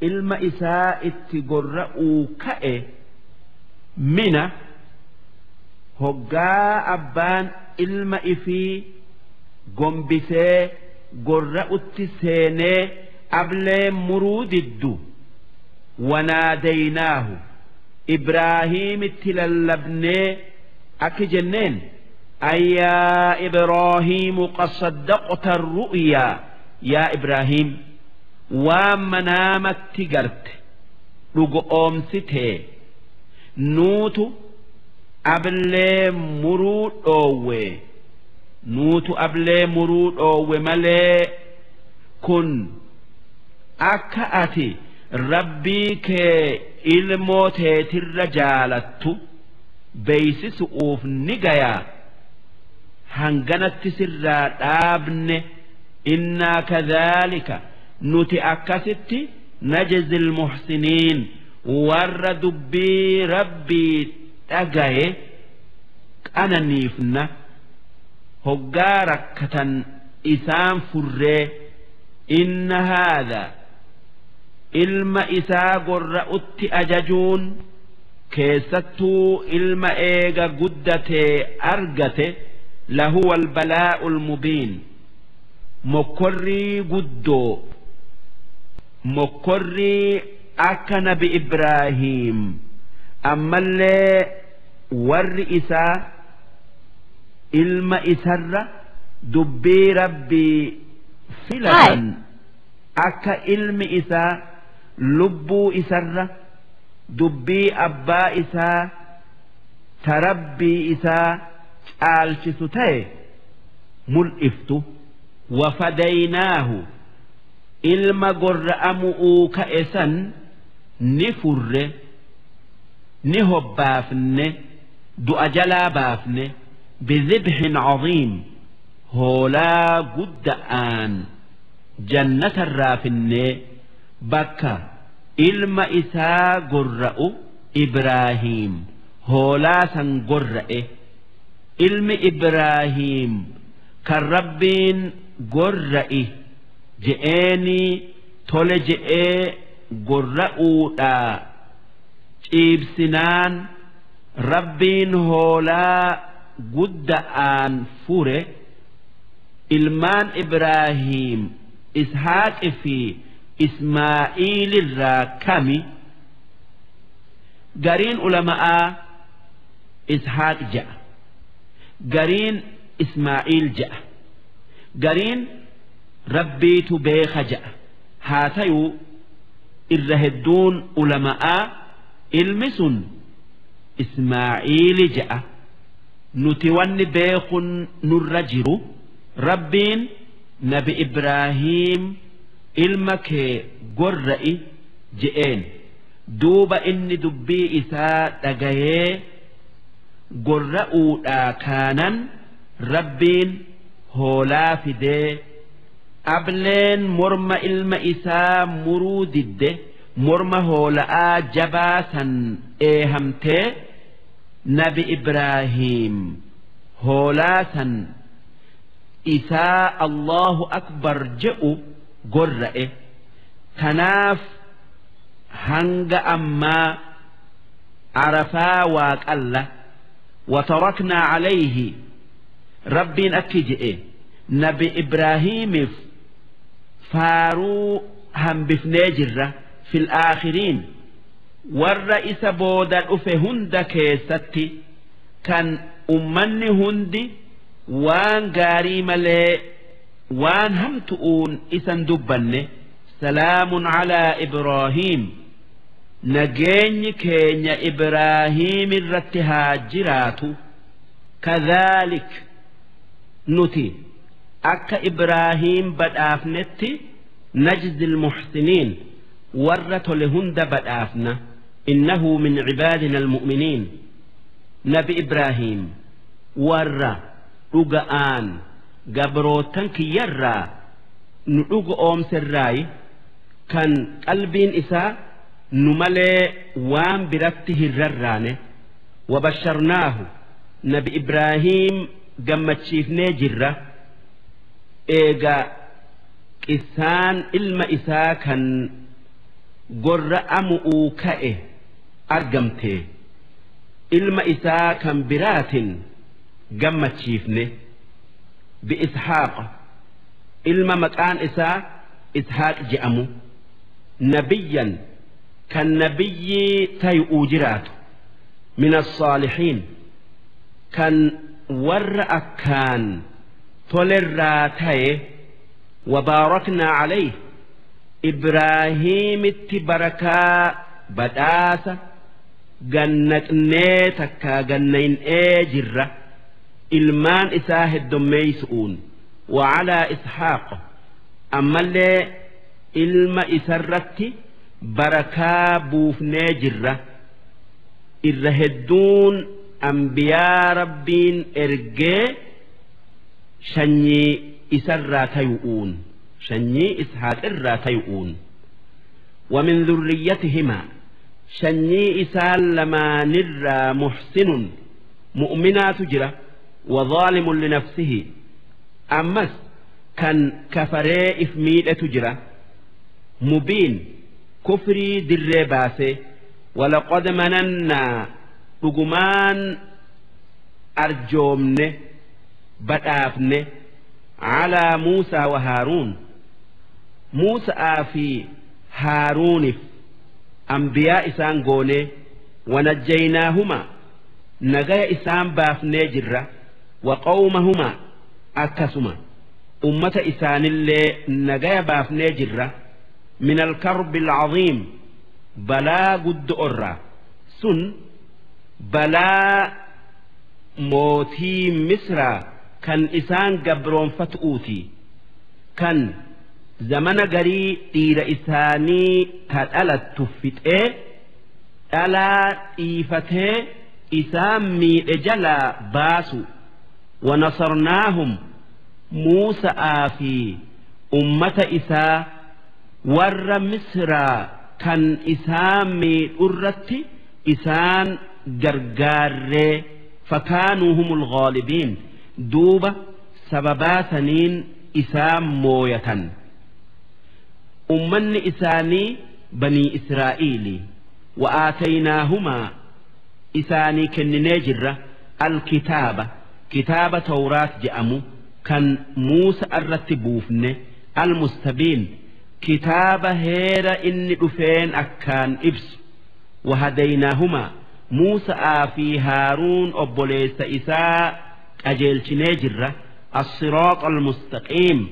Speaker 3: ilma isaa itti gorra'uu ka'e mina hoggaa abbaan ilma ifii gombisee gorra'utti seenee ablee muruu diddu Wanaadaynaahu Ibraahiimitti lallabnee akki jenneen: Ayyaa Ibraahiimu, qad saddaqta ru'yaa, yaa Ibraahiim, waan manaamatti garte dhugo oomsitee, nuutu ablee muruu dhoowwe, nuutu ablee muruu dhoowwe malee kun akka ati Rabbii kee ilmoo teetirra jaalattu beeysisu'uuf ni gayaa, hanganatti sirraa dhaabne. Innaa kadhaalika, nuti akkasitti, najzil muhsiniin, warra dubbii Rabbii dhagaye qananiifna, hoggaa rakkatan isaan furree. Inna haadha, ilma isaa gorra'utti ajajuun, keessattuu ilma eega guddatee argate, lahuwa albalaa'u almubiin, mokkorrii guddoo, mokkorrii akka Nabi Ibraahiim ammallee warri isaa ilma isarra dubbii Rabbii filatan, akka ilmi isaa lubbuu isarra dubbii abbaa isaa ta Rabbii isaa caalchisu ta'e mul'iftu. Wafadaynaahu, ilma gorra'amu'uu ka'e san ni furre, ni hobbaafne, du'a jalaa baafne, bidhibhin caziim, hoolaa gudda'aan jannatarraa finnee bakka ilma isaa gorra'u. Ibraahiim hoolaa san gorra'e. Ilmi Ibraahiim kan Rabbiin gorra'i je'eenii tole je'ee gorra'uudhaa ciibsinaan Rabbiin hoolaa gudda'aan fure. Ilmaan Ibraahiim Ishaaqi fi Ismaa'iilirraa kami? Gariin ulama'aa Ishaaq ja'a, gariin Ismaa'iil ja'a, gariin Rabbiitu beeka ja'a. Haa tayuu irra hedduun ulama'aa ilmi sun Ismaa'iili ja'a. Nuti wanni beekun nurra jiru, Rabbiin Nabi Ibraahiim ilma kee gorra'i je'een, duuba inni dubbii isaa dhagayee gorra'uudhaa kaanan Rabbiin hoolaa fidee, ableen morma ilma isaa muruu didde, morma hoola'aa jabaa san eehamtee Nabi Ibraahiim hoolaa san isaa Allahu akbar je'u gorra'e. Tanaaf hanga ammaa Arafaa waaqalla. Wataraknaa calayhi, Rabbiin akki je'e, Nabi Ibraahiimiif faaruu hambifnee jirra, fil aakhiriin, warra isa booda dhufe hunda keessatti, kan ummanni hundi waan gaarii malee waan hamtu'uun isan dubbanne. Salaamun calaa Ibraahiim, nageenyi keenya Ibraahiim irratti haa jiraatu. Kadhaalik, nuti akka Ibraahiim badhaafnetti, najzi almuxsiniin, warra tole hunda badhaafna. Innahu min cibaadina almu'miniin, Nabi Ibraahiim warra dhuga'aan gabrootan kiyyarraa nu dhuga oomserraayi, kan qalbiin isaa nu malee waan biratti hin rarraane. Wabasharnaahu, Nabi Ibraahiim gammachiifnee jirra, eega qissaan ilma isaa kan gorra'amu'uu ka'e argamte, ilma isaa kan biraatin gammachiifne, bi'Ishaaq, ilma maqaan isaa Ishaaq je'amu, nabiyyan Kan nabiyyii tayu'uu jiraatu. Min assaalihiin, kan warra akkaan tolerraa taye. Wabaaraknaa calayh, Ibraahiimitti barakaa badhaasa gannaqnee takkaa gannayn'ee jirra, ilmaan isaa heddommeeysu'uun. Wacalaa Isxaaq, ammallee ilma isarratti barakaa buufnee jirra. Irra hedduun ambiyaa Rabbiin ergee shanyii isarraa tayu'uun, shanyii Ishaaq irraa tayu'uun. ومن ذريتهما، shanyii isaan lamaanirraa محسن mu'minaatu jira، وظالم لنفسه، ammas kan kafaree if miidhetu jira، مبين kufrii dirree baase. ولقد مننا، dhugumaan arjoomne, badhaafne، على موسى وهارون، Muusa'aa fi Haaruunif ambiyaa isaan goonee. ونجيناهما، nagaya isaan baafnee jirra، وقومهما، akkasuma ummata isaanillee nagaya baafnee jirra، من الكرب العظيم، balaa guddo'orraa. Sun balaa mootii Misraa kan isaan gabroonfatu'uuti, kan zamana garii dhiira isaanii ta dhalattu fixee dhalaa dhiifatee isaan miidhe jalaa baasu. ونصرناهم، Muusa'aa fi ummata isaa warra Misraa kan isaan miidhurratti isaan gargaarree. فكانوا هم الغالبين، duuba sababaa saniin isaan mooyatan. Ummanni isaanii Banii Israa'iili. وآتيناهما، isaanii kenninee jirra، الكتاب، kitaaba Tawraat je'amu kan Muusa irratti buufne، المستبين، kitaaba heera inni dhufeen akkaan ibsu. وهديناهما، Muusa'aa fi Haaruun obboleessa isaa qajeelchinee jirra، الصراط المستقيم،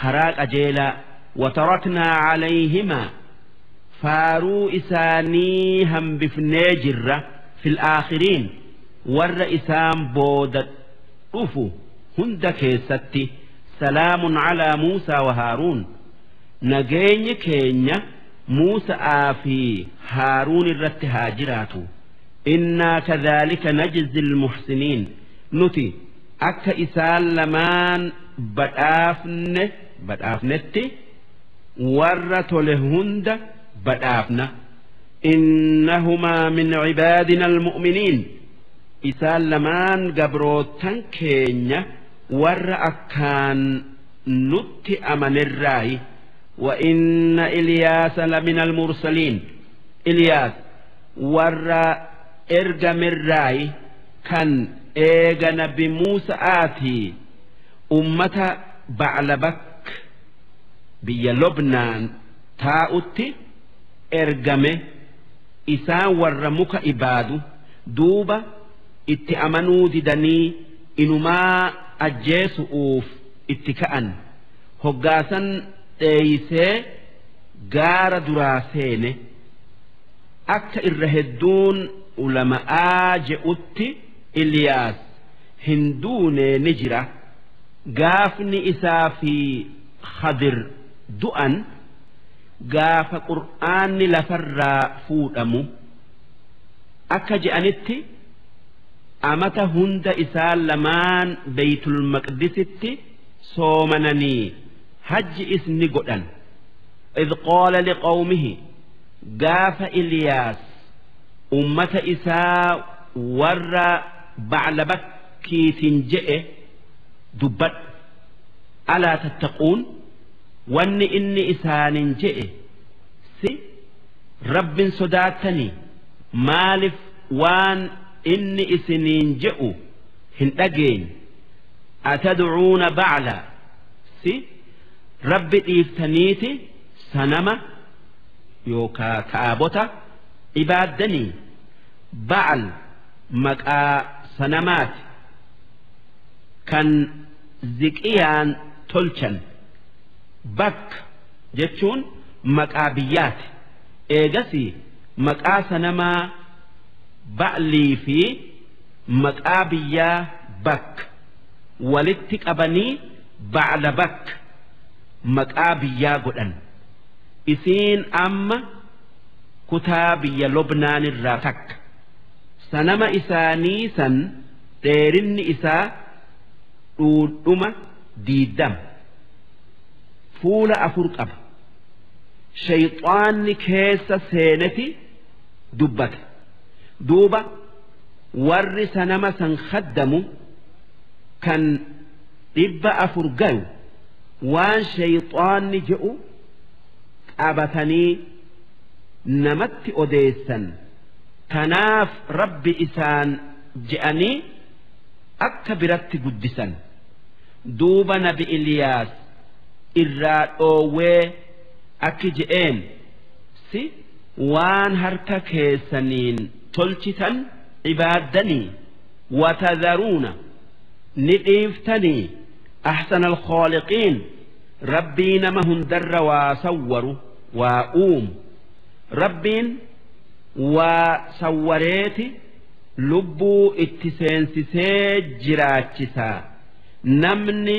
Speaker 3: karaa qajeelaa. وتركنا عليهما، faaruu isaanii hambifnee jirra، في الآخرين، warra isaan booda dhufu hunda keessatti. سلام على موسى وهارون، nageenyi keenya Muusa'aa fi Haaruun irratti haa jiraatu. إنا كذلك نجزي المحسنين، nuti akka isaan lamaan badhaafne badhaafnetti warra tole hunda badhaafna. إنهما من عبادنا المؤمنين، isaan lamaan gabrootan keenya warra akkaan nutti amanerraayi. وإن إلياس لمن المرسلين، Ilyaas warra ergamerraayi, kan eega Nabi Muusa'aatii ummata Baclabak biyya Lobnaan taa'utti ergame. Isaan warra muka ibaadu. Duuba itti amanuu didanii inumaa ajjeesu'uuf itti ka'an. Hoggaasan dheeysee gaara duraa seene. Akka irra hedduun ulama'aa je'utti Iliyaas hin duune, ni jira. Gaafni isaa fi Khadir du'an gaafa Qur'aanni lafarraa fuudhamu. Akka je'anitti amata hunda isaan lamaan Beeytul Maqdisitti soomananii hajji isni godhan. إذ قال لقومه، gaafa Iliyaas ummata isaa warra Baclabakkiitiin je'e dubbadhu. ألا تتقون، wanni inni isaanin je'e, si Rabbin sodaattanii? Maaliif waan inni isiniin je'u hin dhageenye? أتدعون بعلا، si Rabbi dhiiftaniiti sanama yookaa taabota ibaaddanii. Ba'al maqaa sanamaati kan ziqiyaan tolchan. Bakk jechuun maqaa biyyaati. Eegasii maqaa sanamaa ba'lii fi maqaa biyyaa bakk walitti qabanii ba'la bakk maqaa biyyaa godhan. Isiin amma kutaa biyya Lubnaan irraa takka. Sanama isaanii san dheerinni isaa dhuudhuma 20, fuula 4 qaba. Shayxaanni keessa seeneti dubbata. Duuba warri sanama san khaddamu kan 400 gayu waan shayxaanni je'u qabatanii namatti odeessan. Kanaaf rabbi isaan je'anii akka biratti guddisan. Duuba nabi Iliyaas irraa dhoowwee akki je'een, si waan harka keessaniin tolchitan ibaaddanii? Watadharuuna ni dhiiftanii ahsana alkhaaliqiin, rabbii nama hundarra waa sawwaru, waa uumu. Rabbiin waa sawwareeti lubbuu itti seensisee jiraachisaa. Namni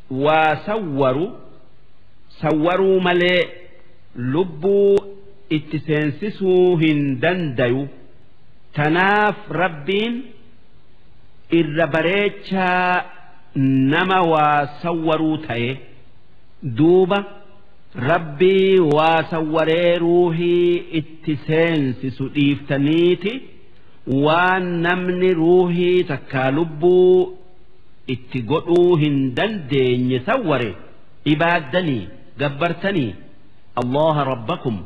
Speaker 3: waa sawwaru sawwaruu malee lubbuu itti seensisuu hin dandayu. Tanaaf rabbiin irra bareechaa nama waa sawwaruu ta'e. Duuba rabbii waa sawwaree ruuhii itti seensisu dhiiftaniiti waan namni ruuhii takkaa lubbuu itti godhuu hin dandeenye sawware ibaaddanii gabbartanii? Allaha rabbakum,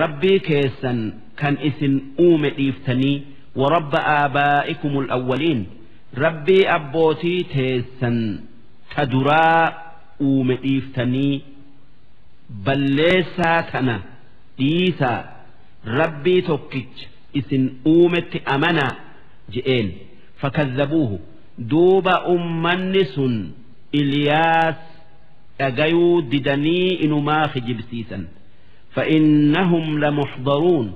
Speaker 3: rabbii keessan kan isin uume dhiiftanii, warabba aabaa'ikum al-awwaliin, rabbii abbootii teessan ta duraa uume dhiiftanii. Balleessaa tana dhiisaa, rabbii tokkicha isin uumetti amanaa je'een. Fakazzabuuhu, duuba ummanni sun Iliyaas dhagayuu didanii inumaa kijibsiisan. فإنهم لمحضرون،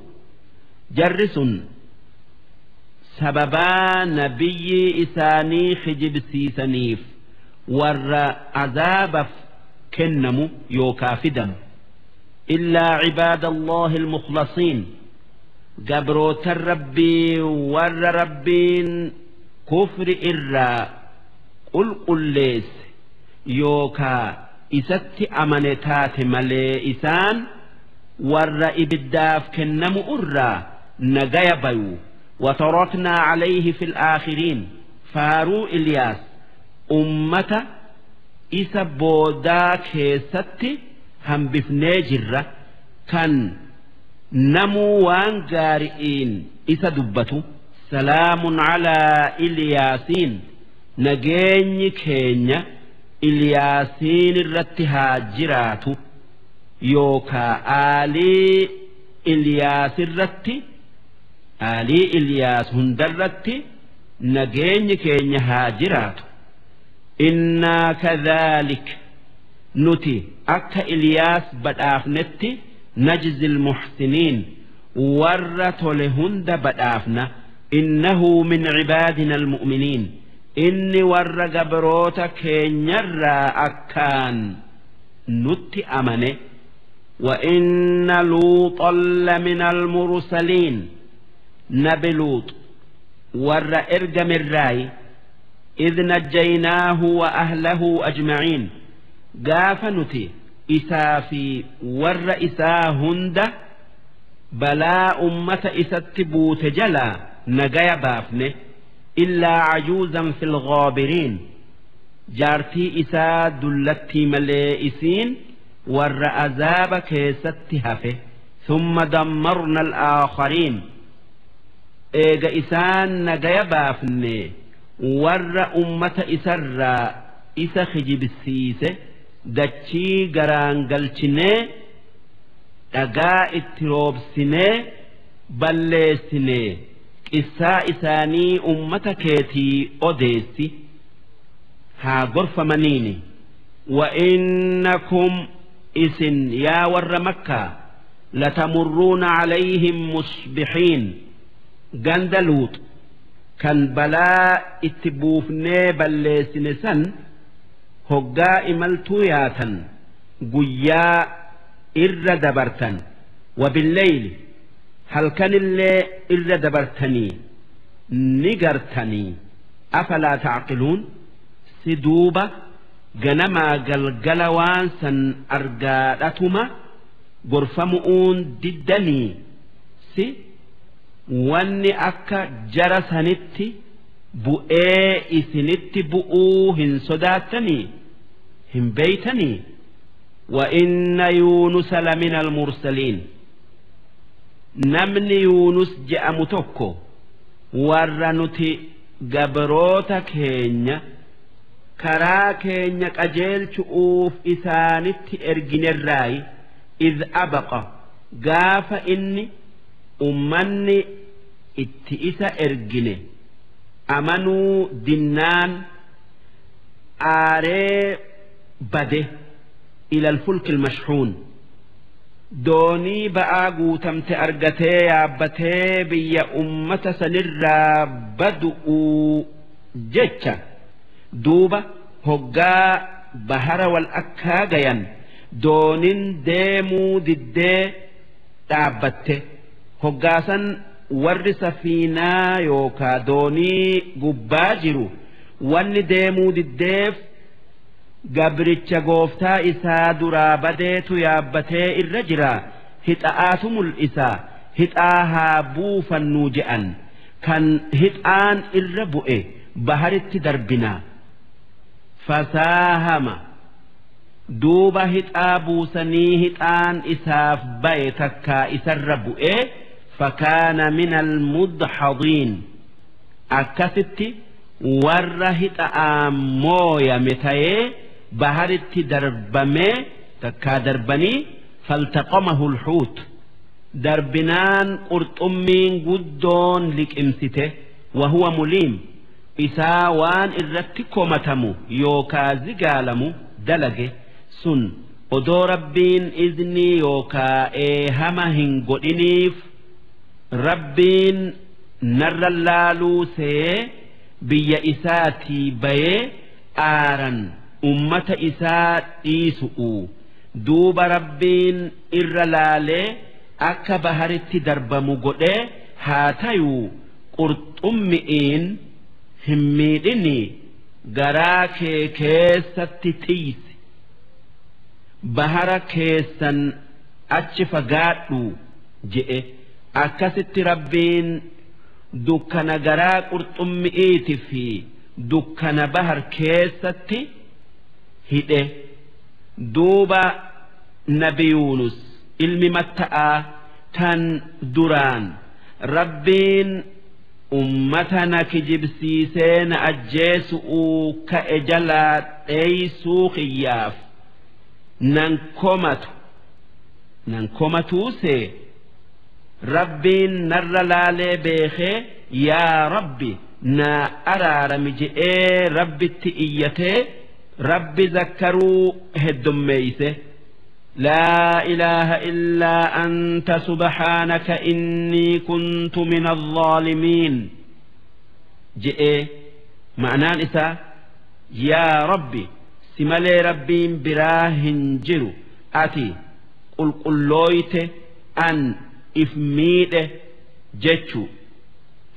Speaker 3: jarri sun sababaa nabiyyi isaanii kijibsiisaniif warra azaabaf kennamu yookaa fidamu. إلا عباد الله المخلصين، gabroota rabbii warra rabbiin kufri irraa qulqulleesse yookaa isatti amane taate malee isaan warra ibiddaaf kennamu irraa nagaya bayu. وتركنا عليه في الآخرين، faaruu Iliyaas ummata isa boodaa keessatti hambifnee jirra kan namuu waan gaari'iin isa dubbatu. سلام على إل ياسين، nageenyi keenya Iliyaasiin irratti haa jiraatu, yookaa aalii Iliyaas irratti, aalii Iliyaas hundarratti nageenyi keenya haa jiraatu. إنا كذلك، nuti akka Iliyaas badhaafnetti نجزي المحسنين، warra tole hunda badhaafna. إنه من عبادنا المؤمنين، inni warra gabroota keenyarraa akkaan nutti amane. وإن لوطا لمن المرسلين، nabi Luut warra ergamerraayi. إذ نجيناه وأهله أجمعين، gaafa nuti isaa fi warra isaa hunda balaa ummata isatti buute jalaa nagaya baafne. إلا عجوزا في الغابرين، jaartii isaa dullattii malee isiin warra azaaba keessatti hafe. ثم دمرنا الآخرين، eega isaan nagaya baafne warra ummata isarraa isa kijibsiise dachii garaan galchinee. Dhagaa itti roobsinee balleessinee qissaa isaanii ummata keetii odeessi haa gorfamaniini. Wa'innakum isin yaa warra Makkaa latamurruuna calayhim musbixiin ganda Luux kan balaa itti buufnee balleessine san hoggaa imaltuu yaatan guyyaa irra dabartan, wabilleyli halkanillee irra dabartanii ni gartanii. Afalaa tacqiluun? Si duuba ganamaa galgala waan san argaadhatuma gorfamu'uun diddanii? Si wanni akka jara sanitti bu'ee isinitti bu'uu hin sodaattanii, hin beeytanii? وإن يونس لمن المرسلين namni Yuunus je'amu tokko warra nuti gabroota keenya karaa keenya qajeelchu'uuf isaanitti erginerraayi. إذ أبق gaafa inni ummanni itti isa ergine amanuu dinnaan aaree bade, إلى الفلك المشحون doonii ba'aa guutamte argatee yaabbatee biyya ummata sanirraa badu'uu jecha. Duuba hoggaa bahara wal akkaa gayan doonin deemuu diddee dhaabbatte. Hoggaasan warri safiinaa yookaa doonii gubbaa jiru wanni deemuu diddeef gabricha gooftaa isaa duraa badeetu yaabbatee irra jira, hixa'aatu mul'isaa, hixaa haa buufannuu je'an, kan hixaan irra bu'e baharitti darbinaa. فساهم duuba hixaa buusanii hixaan isaaf ba'e takkaa isarra bu'e, فكان من المدحضين akkasitti warra hixa'aan mooyame tayee baharitti darbamee takkaa darbanii. فالتقمه الحوت darbinaan qurxummiin guddoon liqimsite, وهو مليم isaa waan irratti komatamu yookaa zigaalamu dalage sun odoo Rabbiin iznii yookaa eehama hin godhiniif Rabbiin narra laaluu see biyya isaatii bayee aaran ummata isaa dhiisu'u. Duuba Rabbiin irra laalee akka baharitti darbamu godhee haa tayuu qurxummi'iin hin miidhini, garaa kee keessatti tiisi, bahara keessan achi fagaadhu je'e. Akkasitti Rabbiin dukkana garaa qurxummi'iiti fi dukkana bahar keessatti hidhe. Duuba nabi Yuunus ilmi Matta'aa tan duraan Rabbiin ummata na kijibsiisee na ajjeesu'uu ka'e jalaa dheeysuu kiyyaaf nan komatu nan komatuusee Rabbiin narra laalee beekee yaa Rabbi naa araarami je'ee Rabbitti iyyatee Rabbi zakkaruu heddummeeyse. لا إله إلا أنت سبحانك إني كنت من الظالمين je'e. Ma'naan isaa yaa Rabbi, si malee Rabbiin biraa hin jiru, ati qulqullooyte, an if miidhe jechu.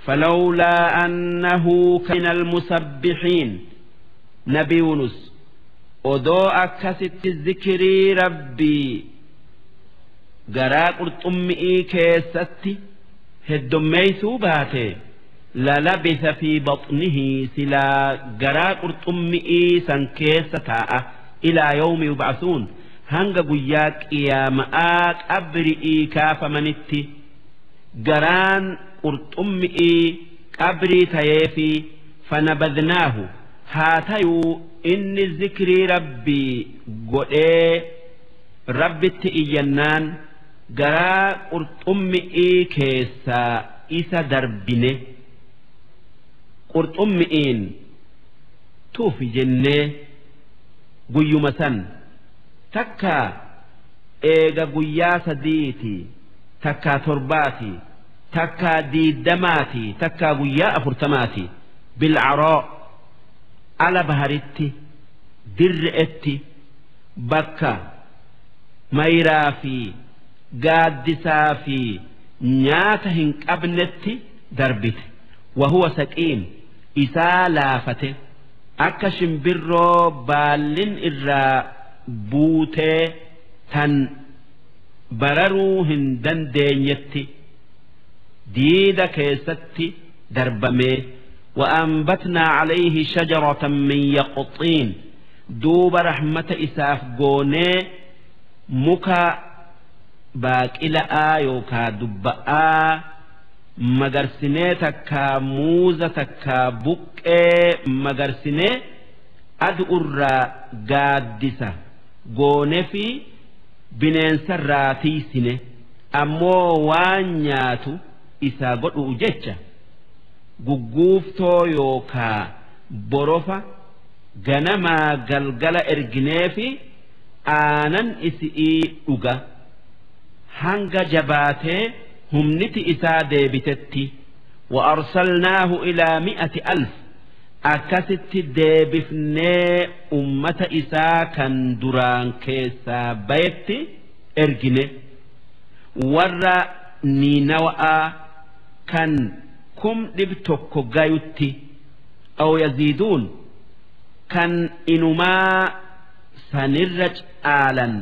Speaker 3: فلولا أنه من المسبحين nabi Yunus odoo akkasitti zikrii Rabbii garaa qurxummi'ii keessatti heddummeeysuu baate, للبث في بطنه silaa garaa qurxummi'ii san keessa taa'a, إلى يوم يبعثون hanga guyyaa qiyaama'aa qabri'ii kaafamanitti garaan qurxummi'ii qabrii tayeefi. فنبذناه haa tayuu inni zikrii Rabbii godhee Rabbitti iyyannaan Garaa qurxummi'ii keessaa isa darbine. Qurxummi'iin tuufi jennee guyyuma san takkaa eega guyyaa 3ti takkaa 7ti takkaa 20ti takkaa guyyaa 40ti bilcaroo ala baharitti dirre'etti bakka mayraa fi gaaddisaa fi nyaata hin qabnetti darbite. Wahuwa saqiim isaa laafate akka shimbirroo baallin irraa buutee tan bararuu hin dandeenyetti diida keessatti darbamee. وأنبتنا عليه شجرة من يقطين دوب رحمة إساف قوني مكا باقلآ يوكا دبآ مغرسني تكا موزة تكا بكي مغرسني أدؤر قادسة قوني في بننسر تيسني أمو وانياتو إسا قدو جتشا gugguuftoo yookaa borofa ganamaa galgala erginee fi aanan isi'ii dhuga hanga jabaatee humniti isaa deebitetti. وأرسلناه إلى 100,000 akkasitti deebifnee ummata isaa kan duraan keessaa bayetti ergine warra Niinawa'aa kan 100,000 gayutti aw yaziiduun kan inumaa sanirra caalan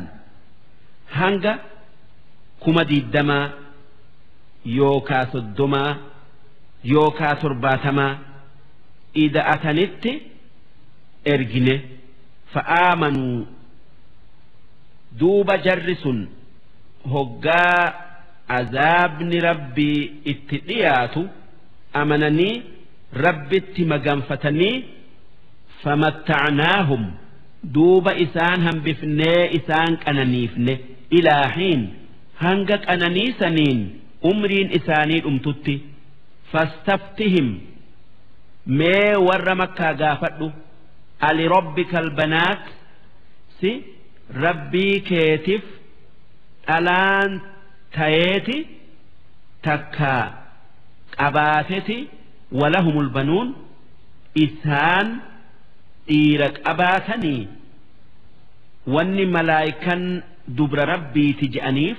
Speaker 3: hanga 20,000 yookaa 30 yookaa 70 ida'atanitti ergine. Fa'aamanuu duuba jarri sun hoggaa azaabni rabbii itti dhiyaatu amananii rabbitti maganfatanii. Famatta'naahum duuba isaan hambifnee isaan qananiifne ilaa hiin hanga qananiisaniin umriin isaanii dhumtutti. Fastaftihim mee warra makkaa gaafadhu ali rabbika albanaat si rabbii keetiif dhalaan tayeeti takkaa qabaateti walahumul banuun isaan dhiira qabaatanii wanni malaayikan dubra rabbiiti je'aniif.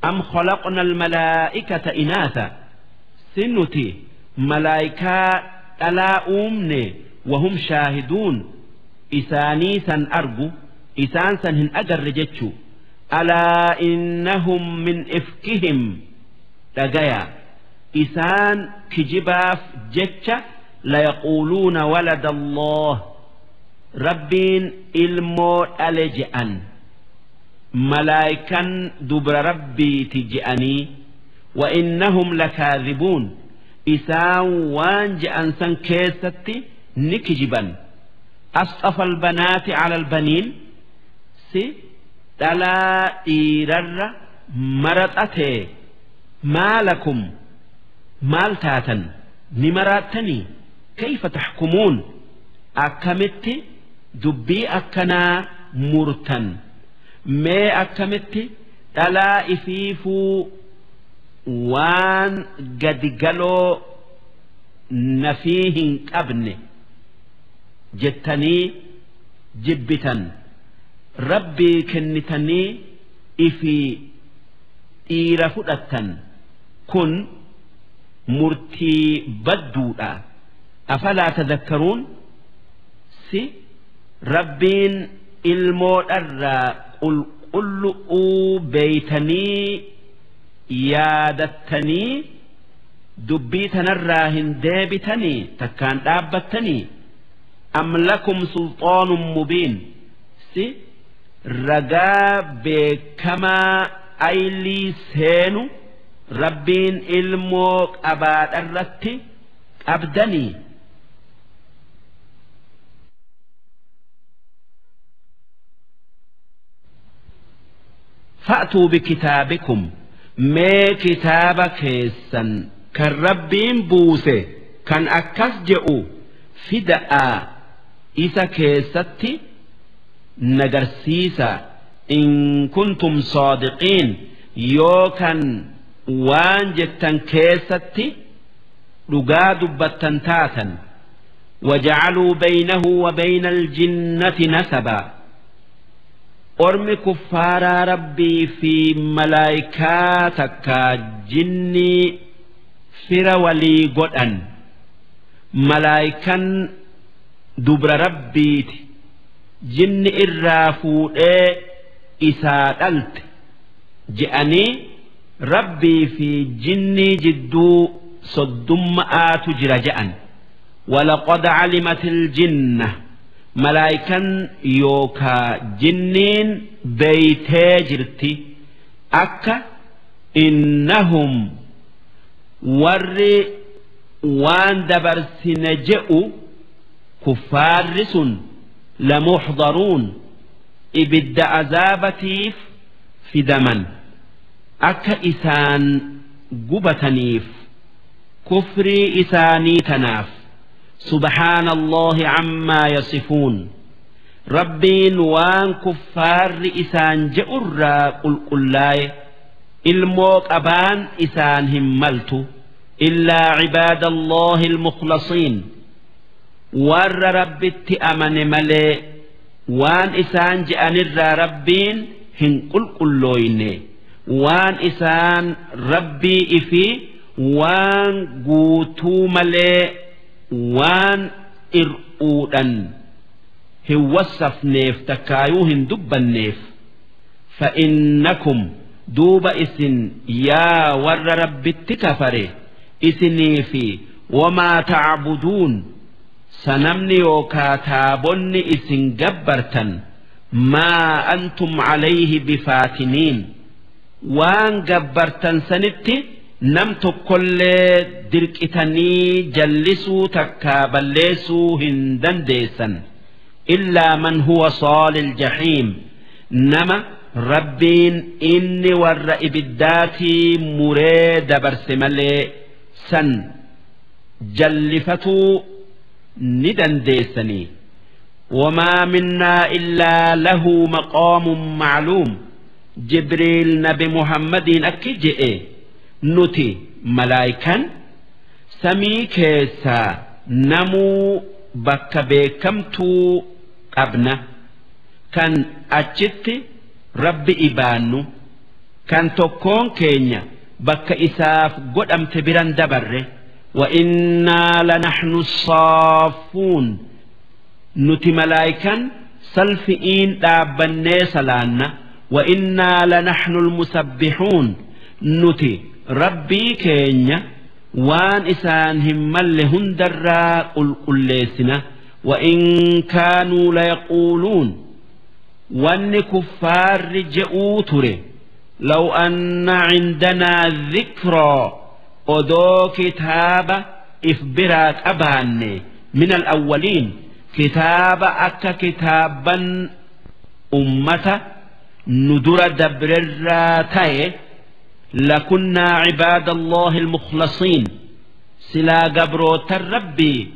Speaker 3: Am khalaqna almalaa'ikata inaasa sinuti malaayikaa dhalaa uumne wahum shaahiduun isaanii san argu isaan san hin agarre jechuu. Alaa innahum min ifkihim dhagaya isaan kijibaaf jecha layaquuluuna walada Allah rabbiin ilmoo dhale je'an malaayikan dubra rabbiiti je'anii. Wa innahum lakaadhibuun isaan waan je'an san keessatti ni kijiban. Asxafa albanaati ala albaniin si dhalaa dhiirarra maraxatee maalakum maal taatan ni maraattanii. Kayfa taxkumuun akkamitti dubbii akkanaa murtan mee akkamitti dhalaa ifiifuu waan gadigaloo nafii hin qabne jettanii jibbitan rabbii kennitanii ifii dhiira fudhattan kun murtii badduudha. Afalaa tadhakkaruun si rabbiin ilmoodharraa qulqullu'uu beeytanii yaadattanii dubbii tanarraa hin deebitanii takkaan dhaabbattanii. Am lakum sulxaanun mubiin si ragaa beekamaa aylii seenu rabbiin ilmoo qabaadharratti qabdanii. Fa'tuu bikitaabikum, mee kitaaba keessan kan Rabbiin buuse kan akkas je'u fida'aa, isa keessatti nagarsiisa, in kuntum saadiqiin, yoo kan waan jettan keessatti dhugaa dubbattan taatan. وجعلوا بينه وبين الجنة نسبا. Ormi kuffaaraa Rabbii fi malaayikaa takka jinnii fira walii godhan. Malaayikan dubra Rabbiiti, jinni irraa fuudhee isaa dhalte je'anii, Rabbii fi jinnii jidduu soddumma'aatu jira je'an. ولقد علمت الجنة, malaayikan yookaa jinniin beeytee jirti akka إنهم, warri waan dabarsine je'u, kuffaarri sun, لمحضرون, ibidda azaabatiif fidaman, akka isaan gubataniif kufrii isaanii tanaaf. سبحان الله عما يصفون. Rabbiin waan kuffaarri isaan je'urraa qulqullaaye. Ilmoo qabaan isaan hin maltu. إلا عباد الله المخلصين, warra Rabbitti amane malee waan isaan je'anirraa Rabbiin hin qulqullooyne. Waan isaan Rabbii ifi waan guutuu malee waan ir'uudhan hin wassafneef takkaayuu hin dubbanneef. فإنكم, duuba isin yaa warra Rabbitti kafare, isinii fi وما تعبدون, sanamni yookaa taabonni isin gabbartan, ما أنتم عليه بفاتنين, waan gabbartan sanitti nam tokkollee dirqitanii jallisuu takkaa balleessuu hin dandeessan. إلا من هو صال الجحيم, nama Rabbiin inni warra ibiddaatii muree dabarse malee san jallifatuu ni dandeessanii. وما منا إلا له مقام معلوم. Jibriil Nabi Muhammadiin akki je'e: nuti malaayikan samii keessaa namuu bakka beekamtuu qabna, kan achitti Rabbi ibaannu, kan tokkoon keenya bakka isaaf godhamte biran dabarre. وإنا لنحن الصافون, nuti malaayikan salfi'iin dhaabbannee salaanna. وإنا لنحن المسبحون, nuti Rabbii keenya waan isaan hin malle hundarraa qulqulleessina. وإن كانوا ليقولون, wanni kuffaarri je'uu ture, لو أن عندنا ذكرا, odoo kitaaba if biraa qabaanne, من الأولين, kitaaba akka kitaabban ummata nu dura dabrerraa ta'e, لكنا عباد الله المخلصين, silaa gabrootan Rabbii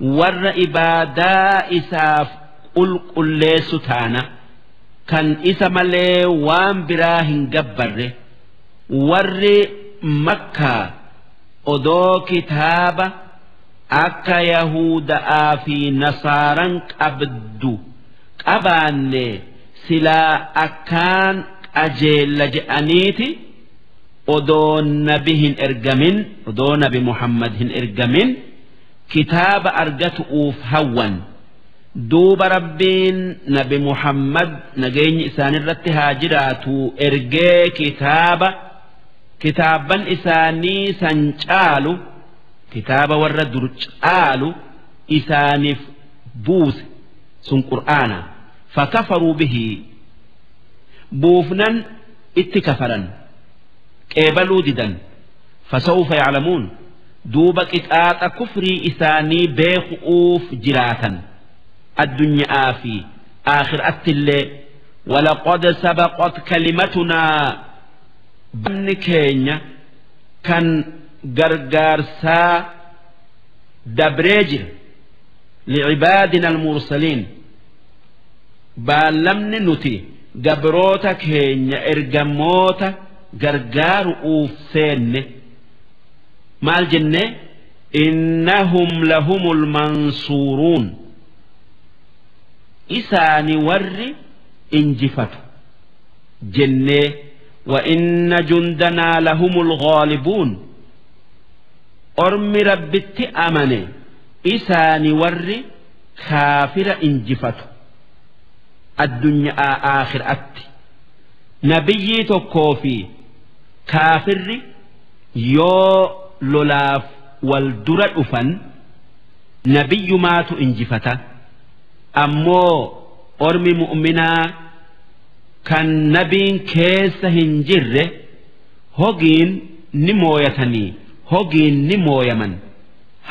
Speaker 3: warra ibaadaa isaaf qulqulleessu taana, kan isa malee waan biraa hin gabbarre. Warri Makkaa odoo kitaaba akka Yahuda'aa fi Nasaaran qabdu qabaanne silaa akkaan qajeella je'aniiti, odoo Nabi hin ergamin, odoo Nabi Muhammad hin ergamin, kitaaba argatu'uuf hawwan. Duuba Rabbiin Nabi Muhammad, nageenyi isaanirratti haa jiraatu, ergee kitaaba kitaabban isaanii san caalu, kitaaba warra dur caalu isaaniif buuse, sun Qur'aana. فكفروا به, buufnan itti kafaran, qeebaluu didan. فسوف يعلمون, duuba qixaaxa kufrii isaanii beeku'uuf jiraatan, addunyaa fi aakhiraatti illee. Walaqad sabaqat kalimatunaa banni keenya kan gargaarsaa dabree jira licibaadina almursaliin baallamni nuti gabroota keenya ergamoota gargaaru'uuf seenne maal jenne innahum lahumul mansuuruun isaani warri injifatu jennee wa inna jundanaa lahumul ghaalibuun ormi rabbitti amane isaani warri kaafira injifatu addunyaa aakhiraatti nabiyyii tokkoo fi kaafirri yoo lolaaf wal dura dhufan nabiyyumaatu injifata ammoo ormi mu'minaa kan nabiin keessa hin jirre hogiin ni mooyatanii hogiin ni mooyaman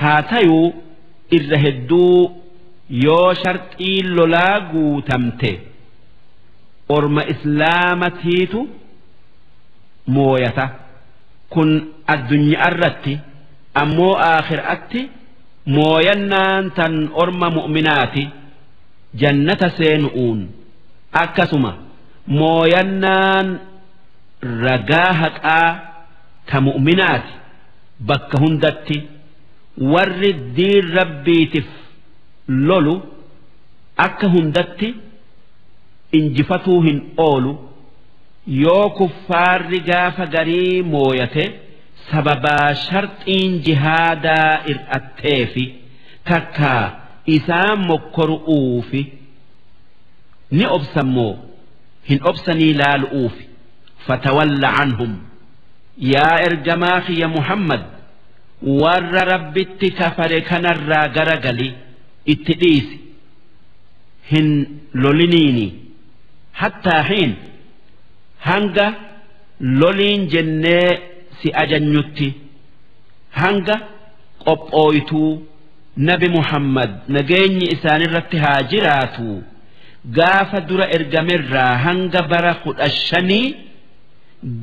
Speaker 3: haa tayuu irra hedduu yoo sharxii lolaa guutamte orma islaamatiitu mooyata kun addunyaa irratti ammoo aakhiraatti mooyannaan tan orma mu'minaati jannata seenu'uun akkasuma mooyannaan ragaa haqaa ta mu'minaati bakka hundatti warri diin rabbiitiif lolu akka hundatti injifatuu hin oolu yoo kuffaarri gaafa garii mooyate sababaa sharxiin jihaadaa ir'atteefi takkaa isaan mokkoru'uufi ni obsammoo hin obsanii laalu'uufi fatawalla canhum yaa ergamaa kiyya Muhammad warra rabbitti kafare kanarraa garagali itti dhiisi hin loliniini hattaa hiin hanga loliin jennee si ajanyutti hanga qophooytuu nabi Muhammad nageenyi isaanirratti haa jiraatu gaafa dura ergamerraa hanga bara 15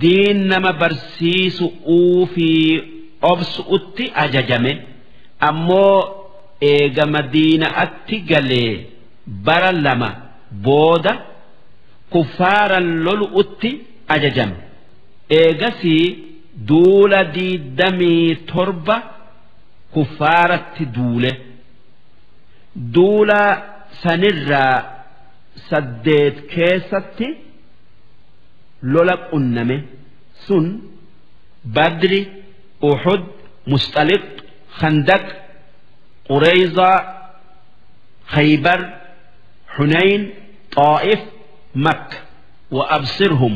Speaker 3: diin nama barsiisu'uu fi obsu'utti ajajame ammoo eega madiina'atti galee bara 2 booda kuffaaran lolu'utti ajajame eegasii duula 27 kuffaaratti duule duula sanirraa 8 keessatti lola qunname sun Badri, Uhud, Mustaliq, Khandaq, Qurayza, Khaybar, Hunayn, Taa'if, Makka wa absirhum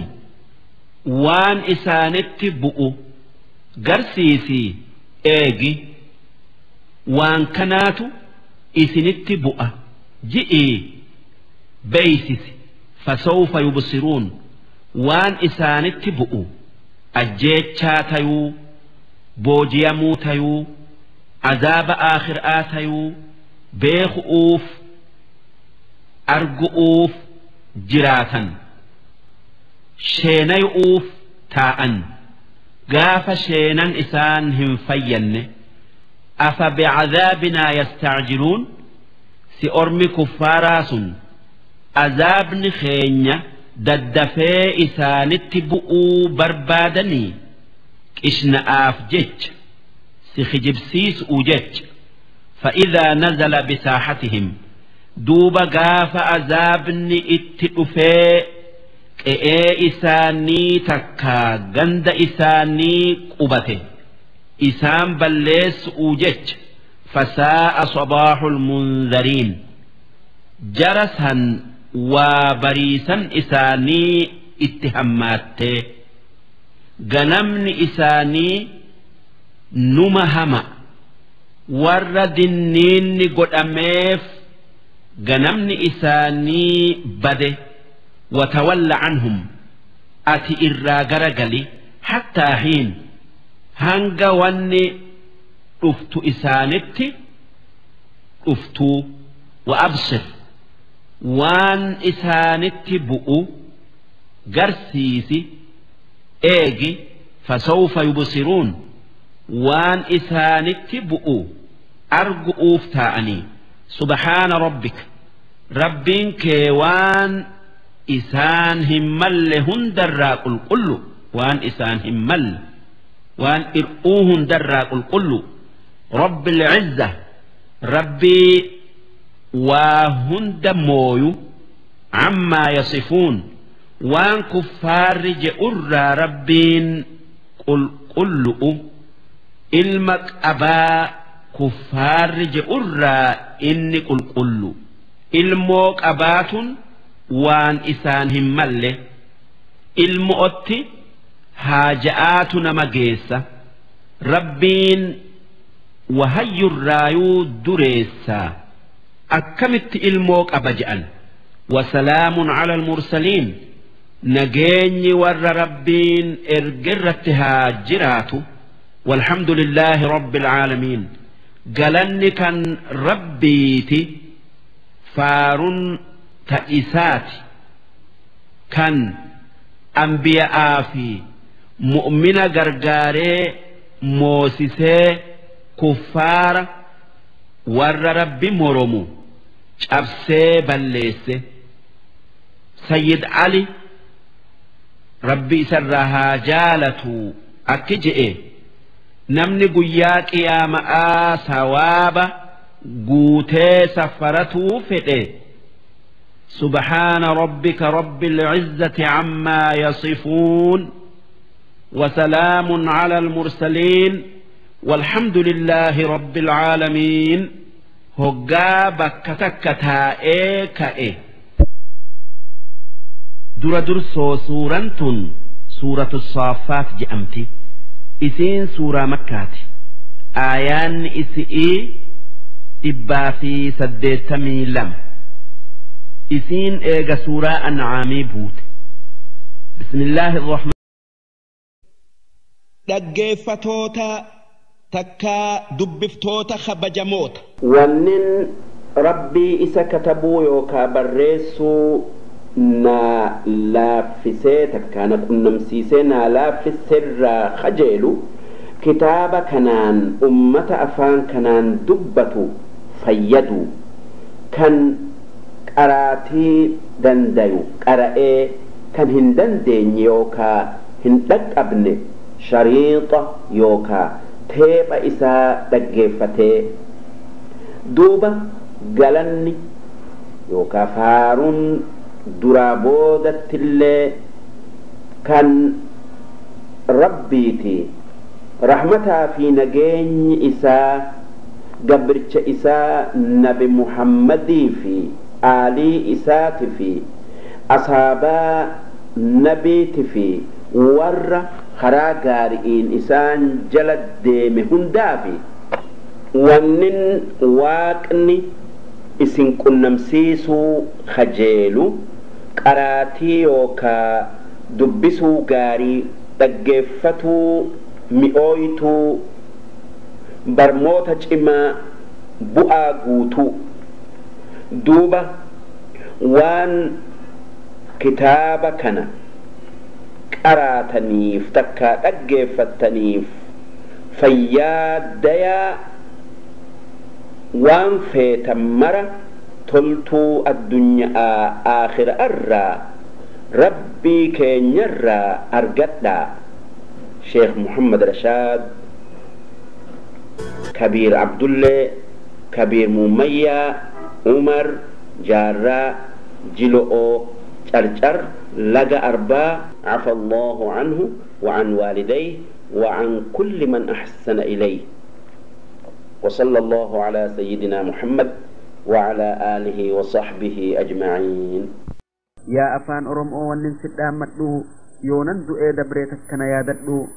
Speaker 3: waan isaanitti bu'u garsiisii eegi waan kanaatu isinitti bu'a ji'ii beeysisi fasawfa yubsiruun waan isaanitti bu'u ajjeechaa tayuu boojiyamuu tayuu azaaba aakhiraa tayuu beeku'uuf argu'uuf jiraatan sheenayu'uuf taa'an gaafa sheenan isaan hin fayyanne afa bi'adaabinaa yasta'jiluun si ormi kuffaaraa sun azaabni keenya daddafee isaanitti bu'uu barbaadanii qishna'aaf jecha si kijibsiisuu jecha fa'idhaa nazala bisaahatihim duuba gaafa azaabni itti dhufee qe'ee isaanii takkaa ganda isaanii qubate isaan balleessuu jecha fasaa'a sabaahul munzariin jara san waa bariisan isaanii itti hammaattee ganamni isaanii numa hama warra dinniinni godhameef ganamni isaanii bade watawalla canhum ati irraa garagali hattaa hiin hanga wanni dhuftu isaanitti dhuftuu wa absir Waan isaanitti bu'u garsiisi eegi. Fasawfa yubsiruun, waan isaanitti bu'u argu'uuf taa'anii. Subhaana rabbika, rabbiin kee waan isaan hin malle hundarraa qulqullu, waan isaan hin malle, waan ir'uu hundarraa qulqullu. Rabbil izza, rabbii waa hunda mooyu. Ammaa yasifuun, waan kuffaarri je'urraa rabbiin qulqullu'u. Ilma qabaa kuffaarri je'urraa inni qulqullu. Ilmoo qabaatun waan isaan hin malle. Ilmo'otti haaja'aatu nama geessa. Rabbiin wahayyurraayuu dureessaa, akkamitti ilmoo qaba je'an? Wasalaamun cala almursaliin, nageenyi warra rabbiin ergerratti haa jiraatu. Walhamdu lillaahi rabbil caalamiin, galanni kan rabbiiti, faarun ta isaati, kan anbiya'aa fi mu'mina gargaaree moosisee kuffaara warra rabbi moromu cabsee balleesse. Sayyid Ali, rabbi isarraa haa jaalatu, akki je'e: namni guyyaa qiyaama'aa sawaaba guutee safaratuu fedhe, سبحان ربك رب العزة عما يصفون وسلام على المرسلين والحمد لله رب العالمين. Hoggaa bakka takka taa'ee ka'e dura dursoo, suuraan tun Suuratu Saaffaat je'amti. Isiin suuraa Makkaati. Aayaanni isi'ii 182. Isiin eega suuraa Ancaamii buute. Bismillaahi irrahmaan.
Speaker 2: Dhaggeeffatoota takkaa dubbiftoota kabajamoota.
Speaker 3: Wannin rabbii isa katabuu yookaa barreessuu naa laaffisee, takkaa na qunnamsiisee naa laaffisserraa kajeelu kitaaba kanaan ummata afaan kanaan dubbatu fayyadu, kan qaraatii dandayu qara'ee, kan hin dandeenye yookaa hin dhaqqabne shariixa yookaa teepha isaa dhaggeeffatee. Duuba galanni yookaa faaruun duraa boodattillee kan rabbiiti. Rahmataa fi nageenyi isaa gabricha isaa Nabi Muhammadii fi aalii isaati fi asaabaa nabiiti fi warra karaa gaari'iin isaan jala deeme hundaafi. Wannin waaqni isin qunnamsiisuu kajeelu qaraatii yookaa dubbisuu gaarii, dhaggeeffatuu mi'ooytuu, barmoota cimaa bu'aa guutuu. Duuba waan kitaaba kana qaraataniif takkaa dhaggeeffattaniif fayyaa dayaa, waan feetan mara toltuu addunyaa aakhira irraa rabbii keenyarraa argadhaa. Sheekh Muhammad Rashaad Kabiir Abdullee Kabiir Muummayyaa Umar Jaarraa, Jilo'oo, Carcar, Laga Arbaa. عفى الله عنه وعن والديه وعن كل من أحسن إليه، وصلى الله على سيدنا محمد وعلى آله وصحبه أجمعين.
Speaker 1: Yaa afaan Oromoo, wannin si dhaammadhu, yoonan du'ee dabree takkana yaadadhu.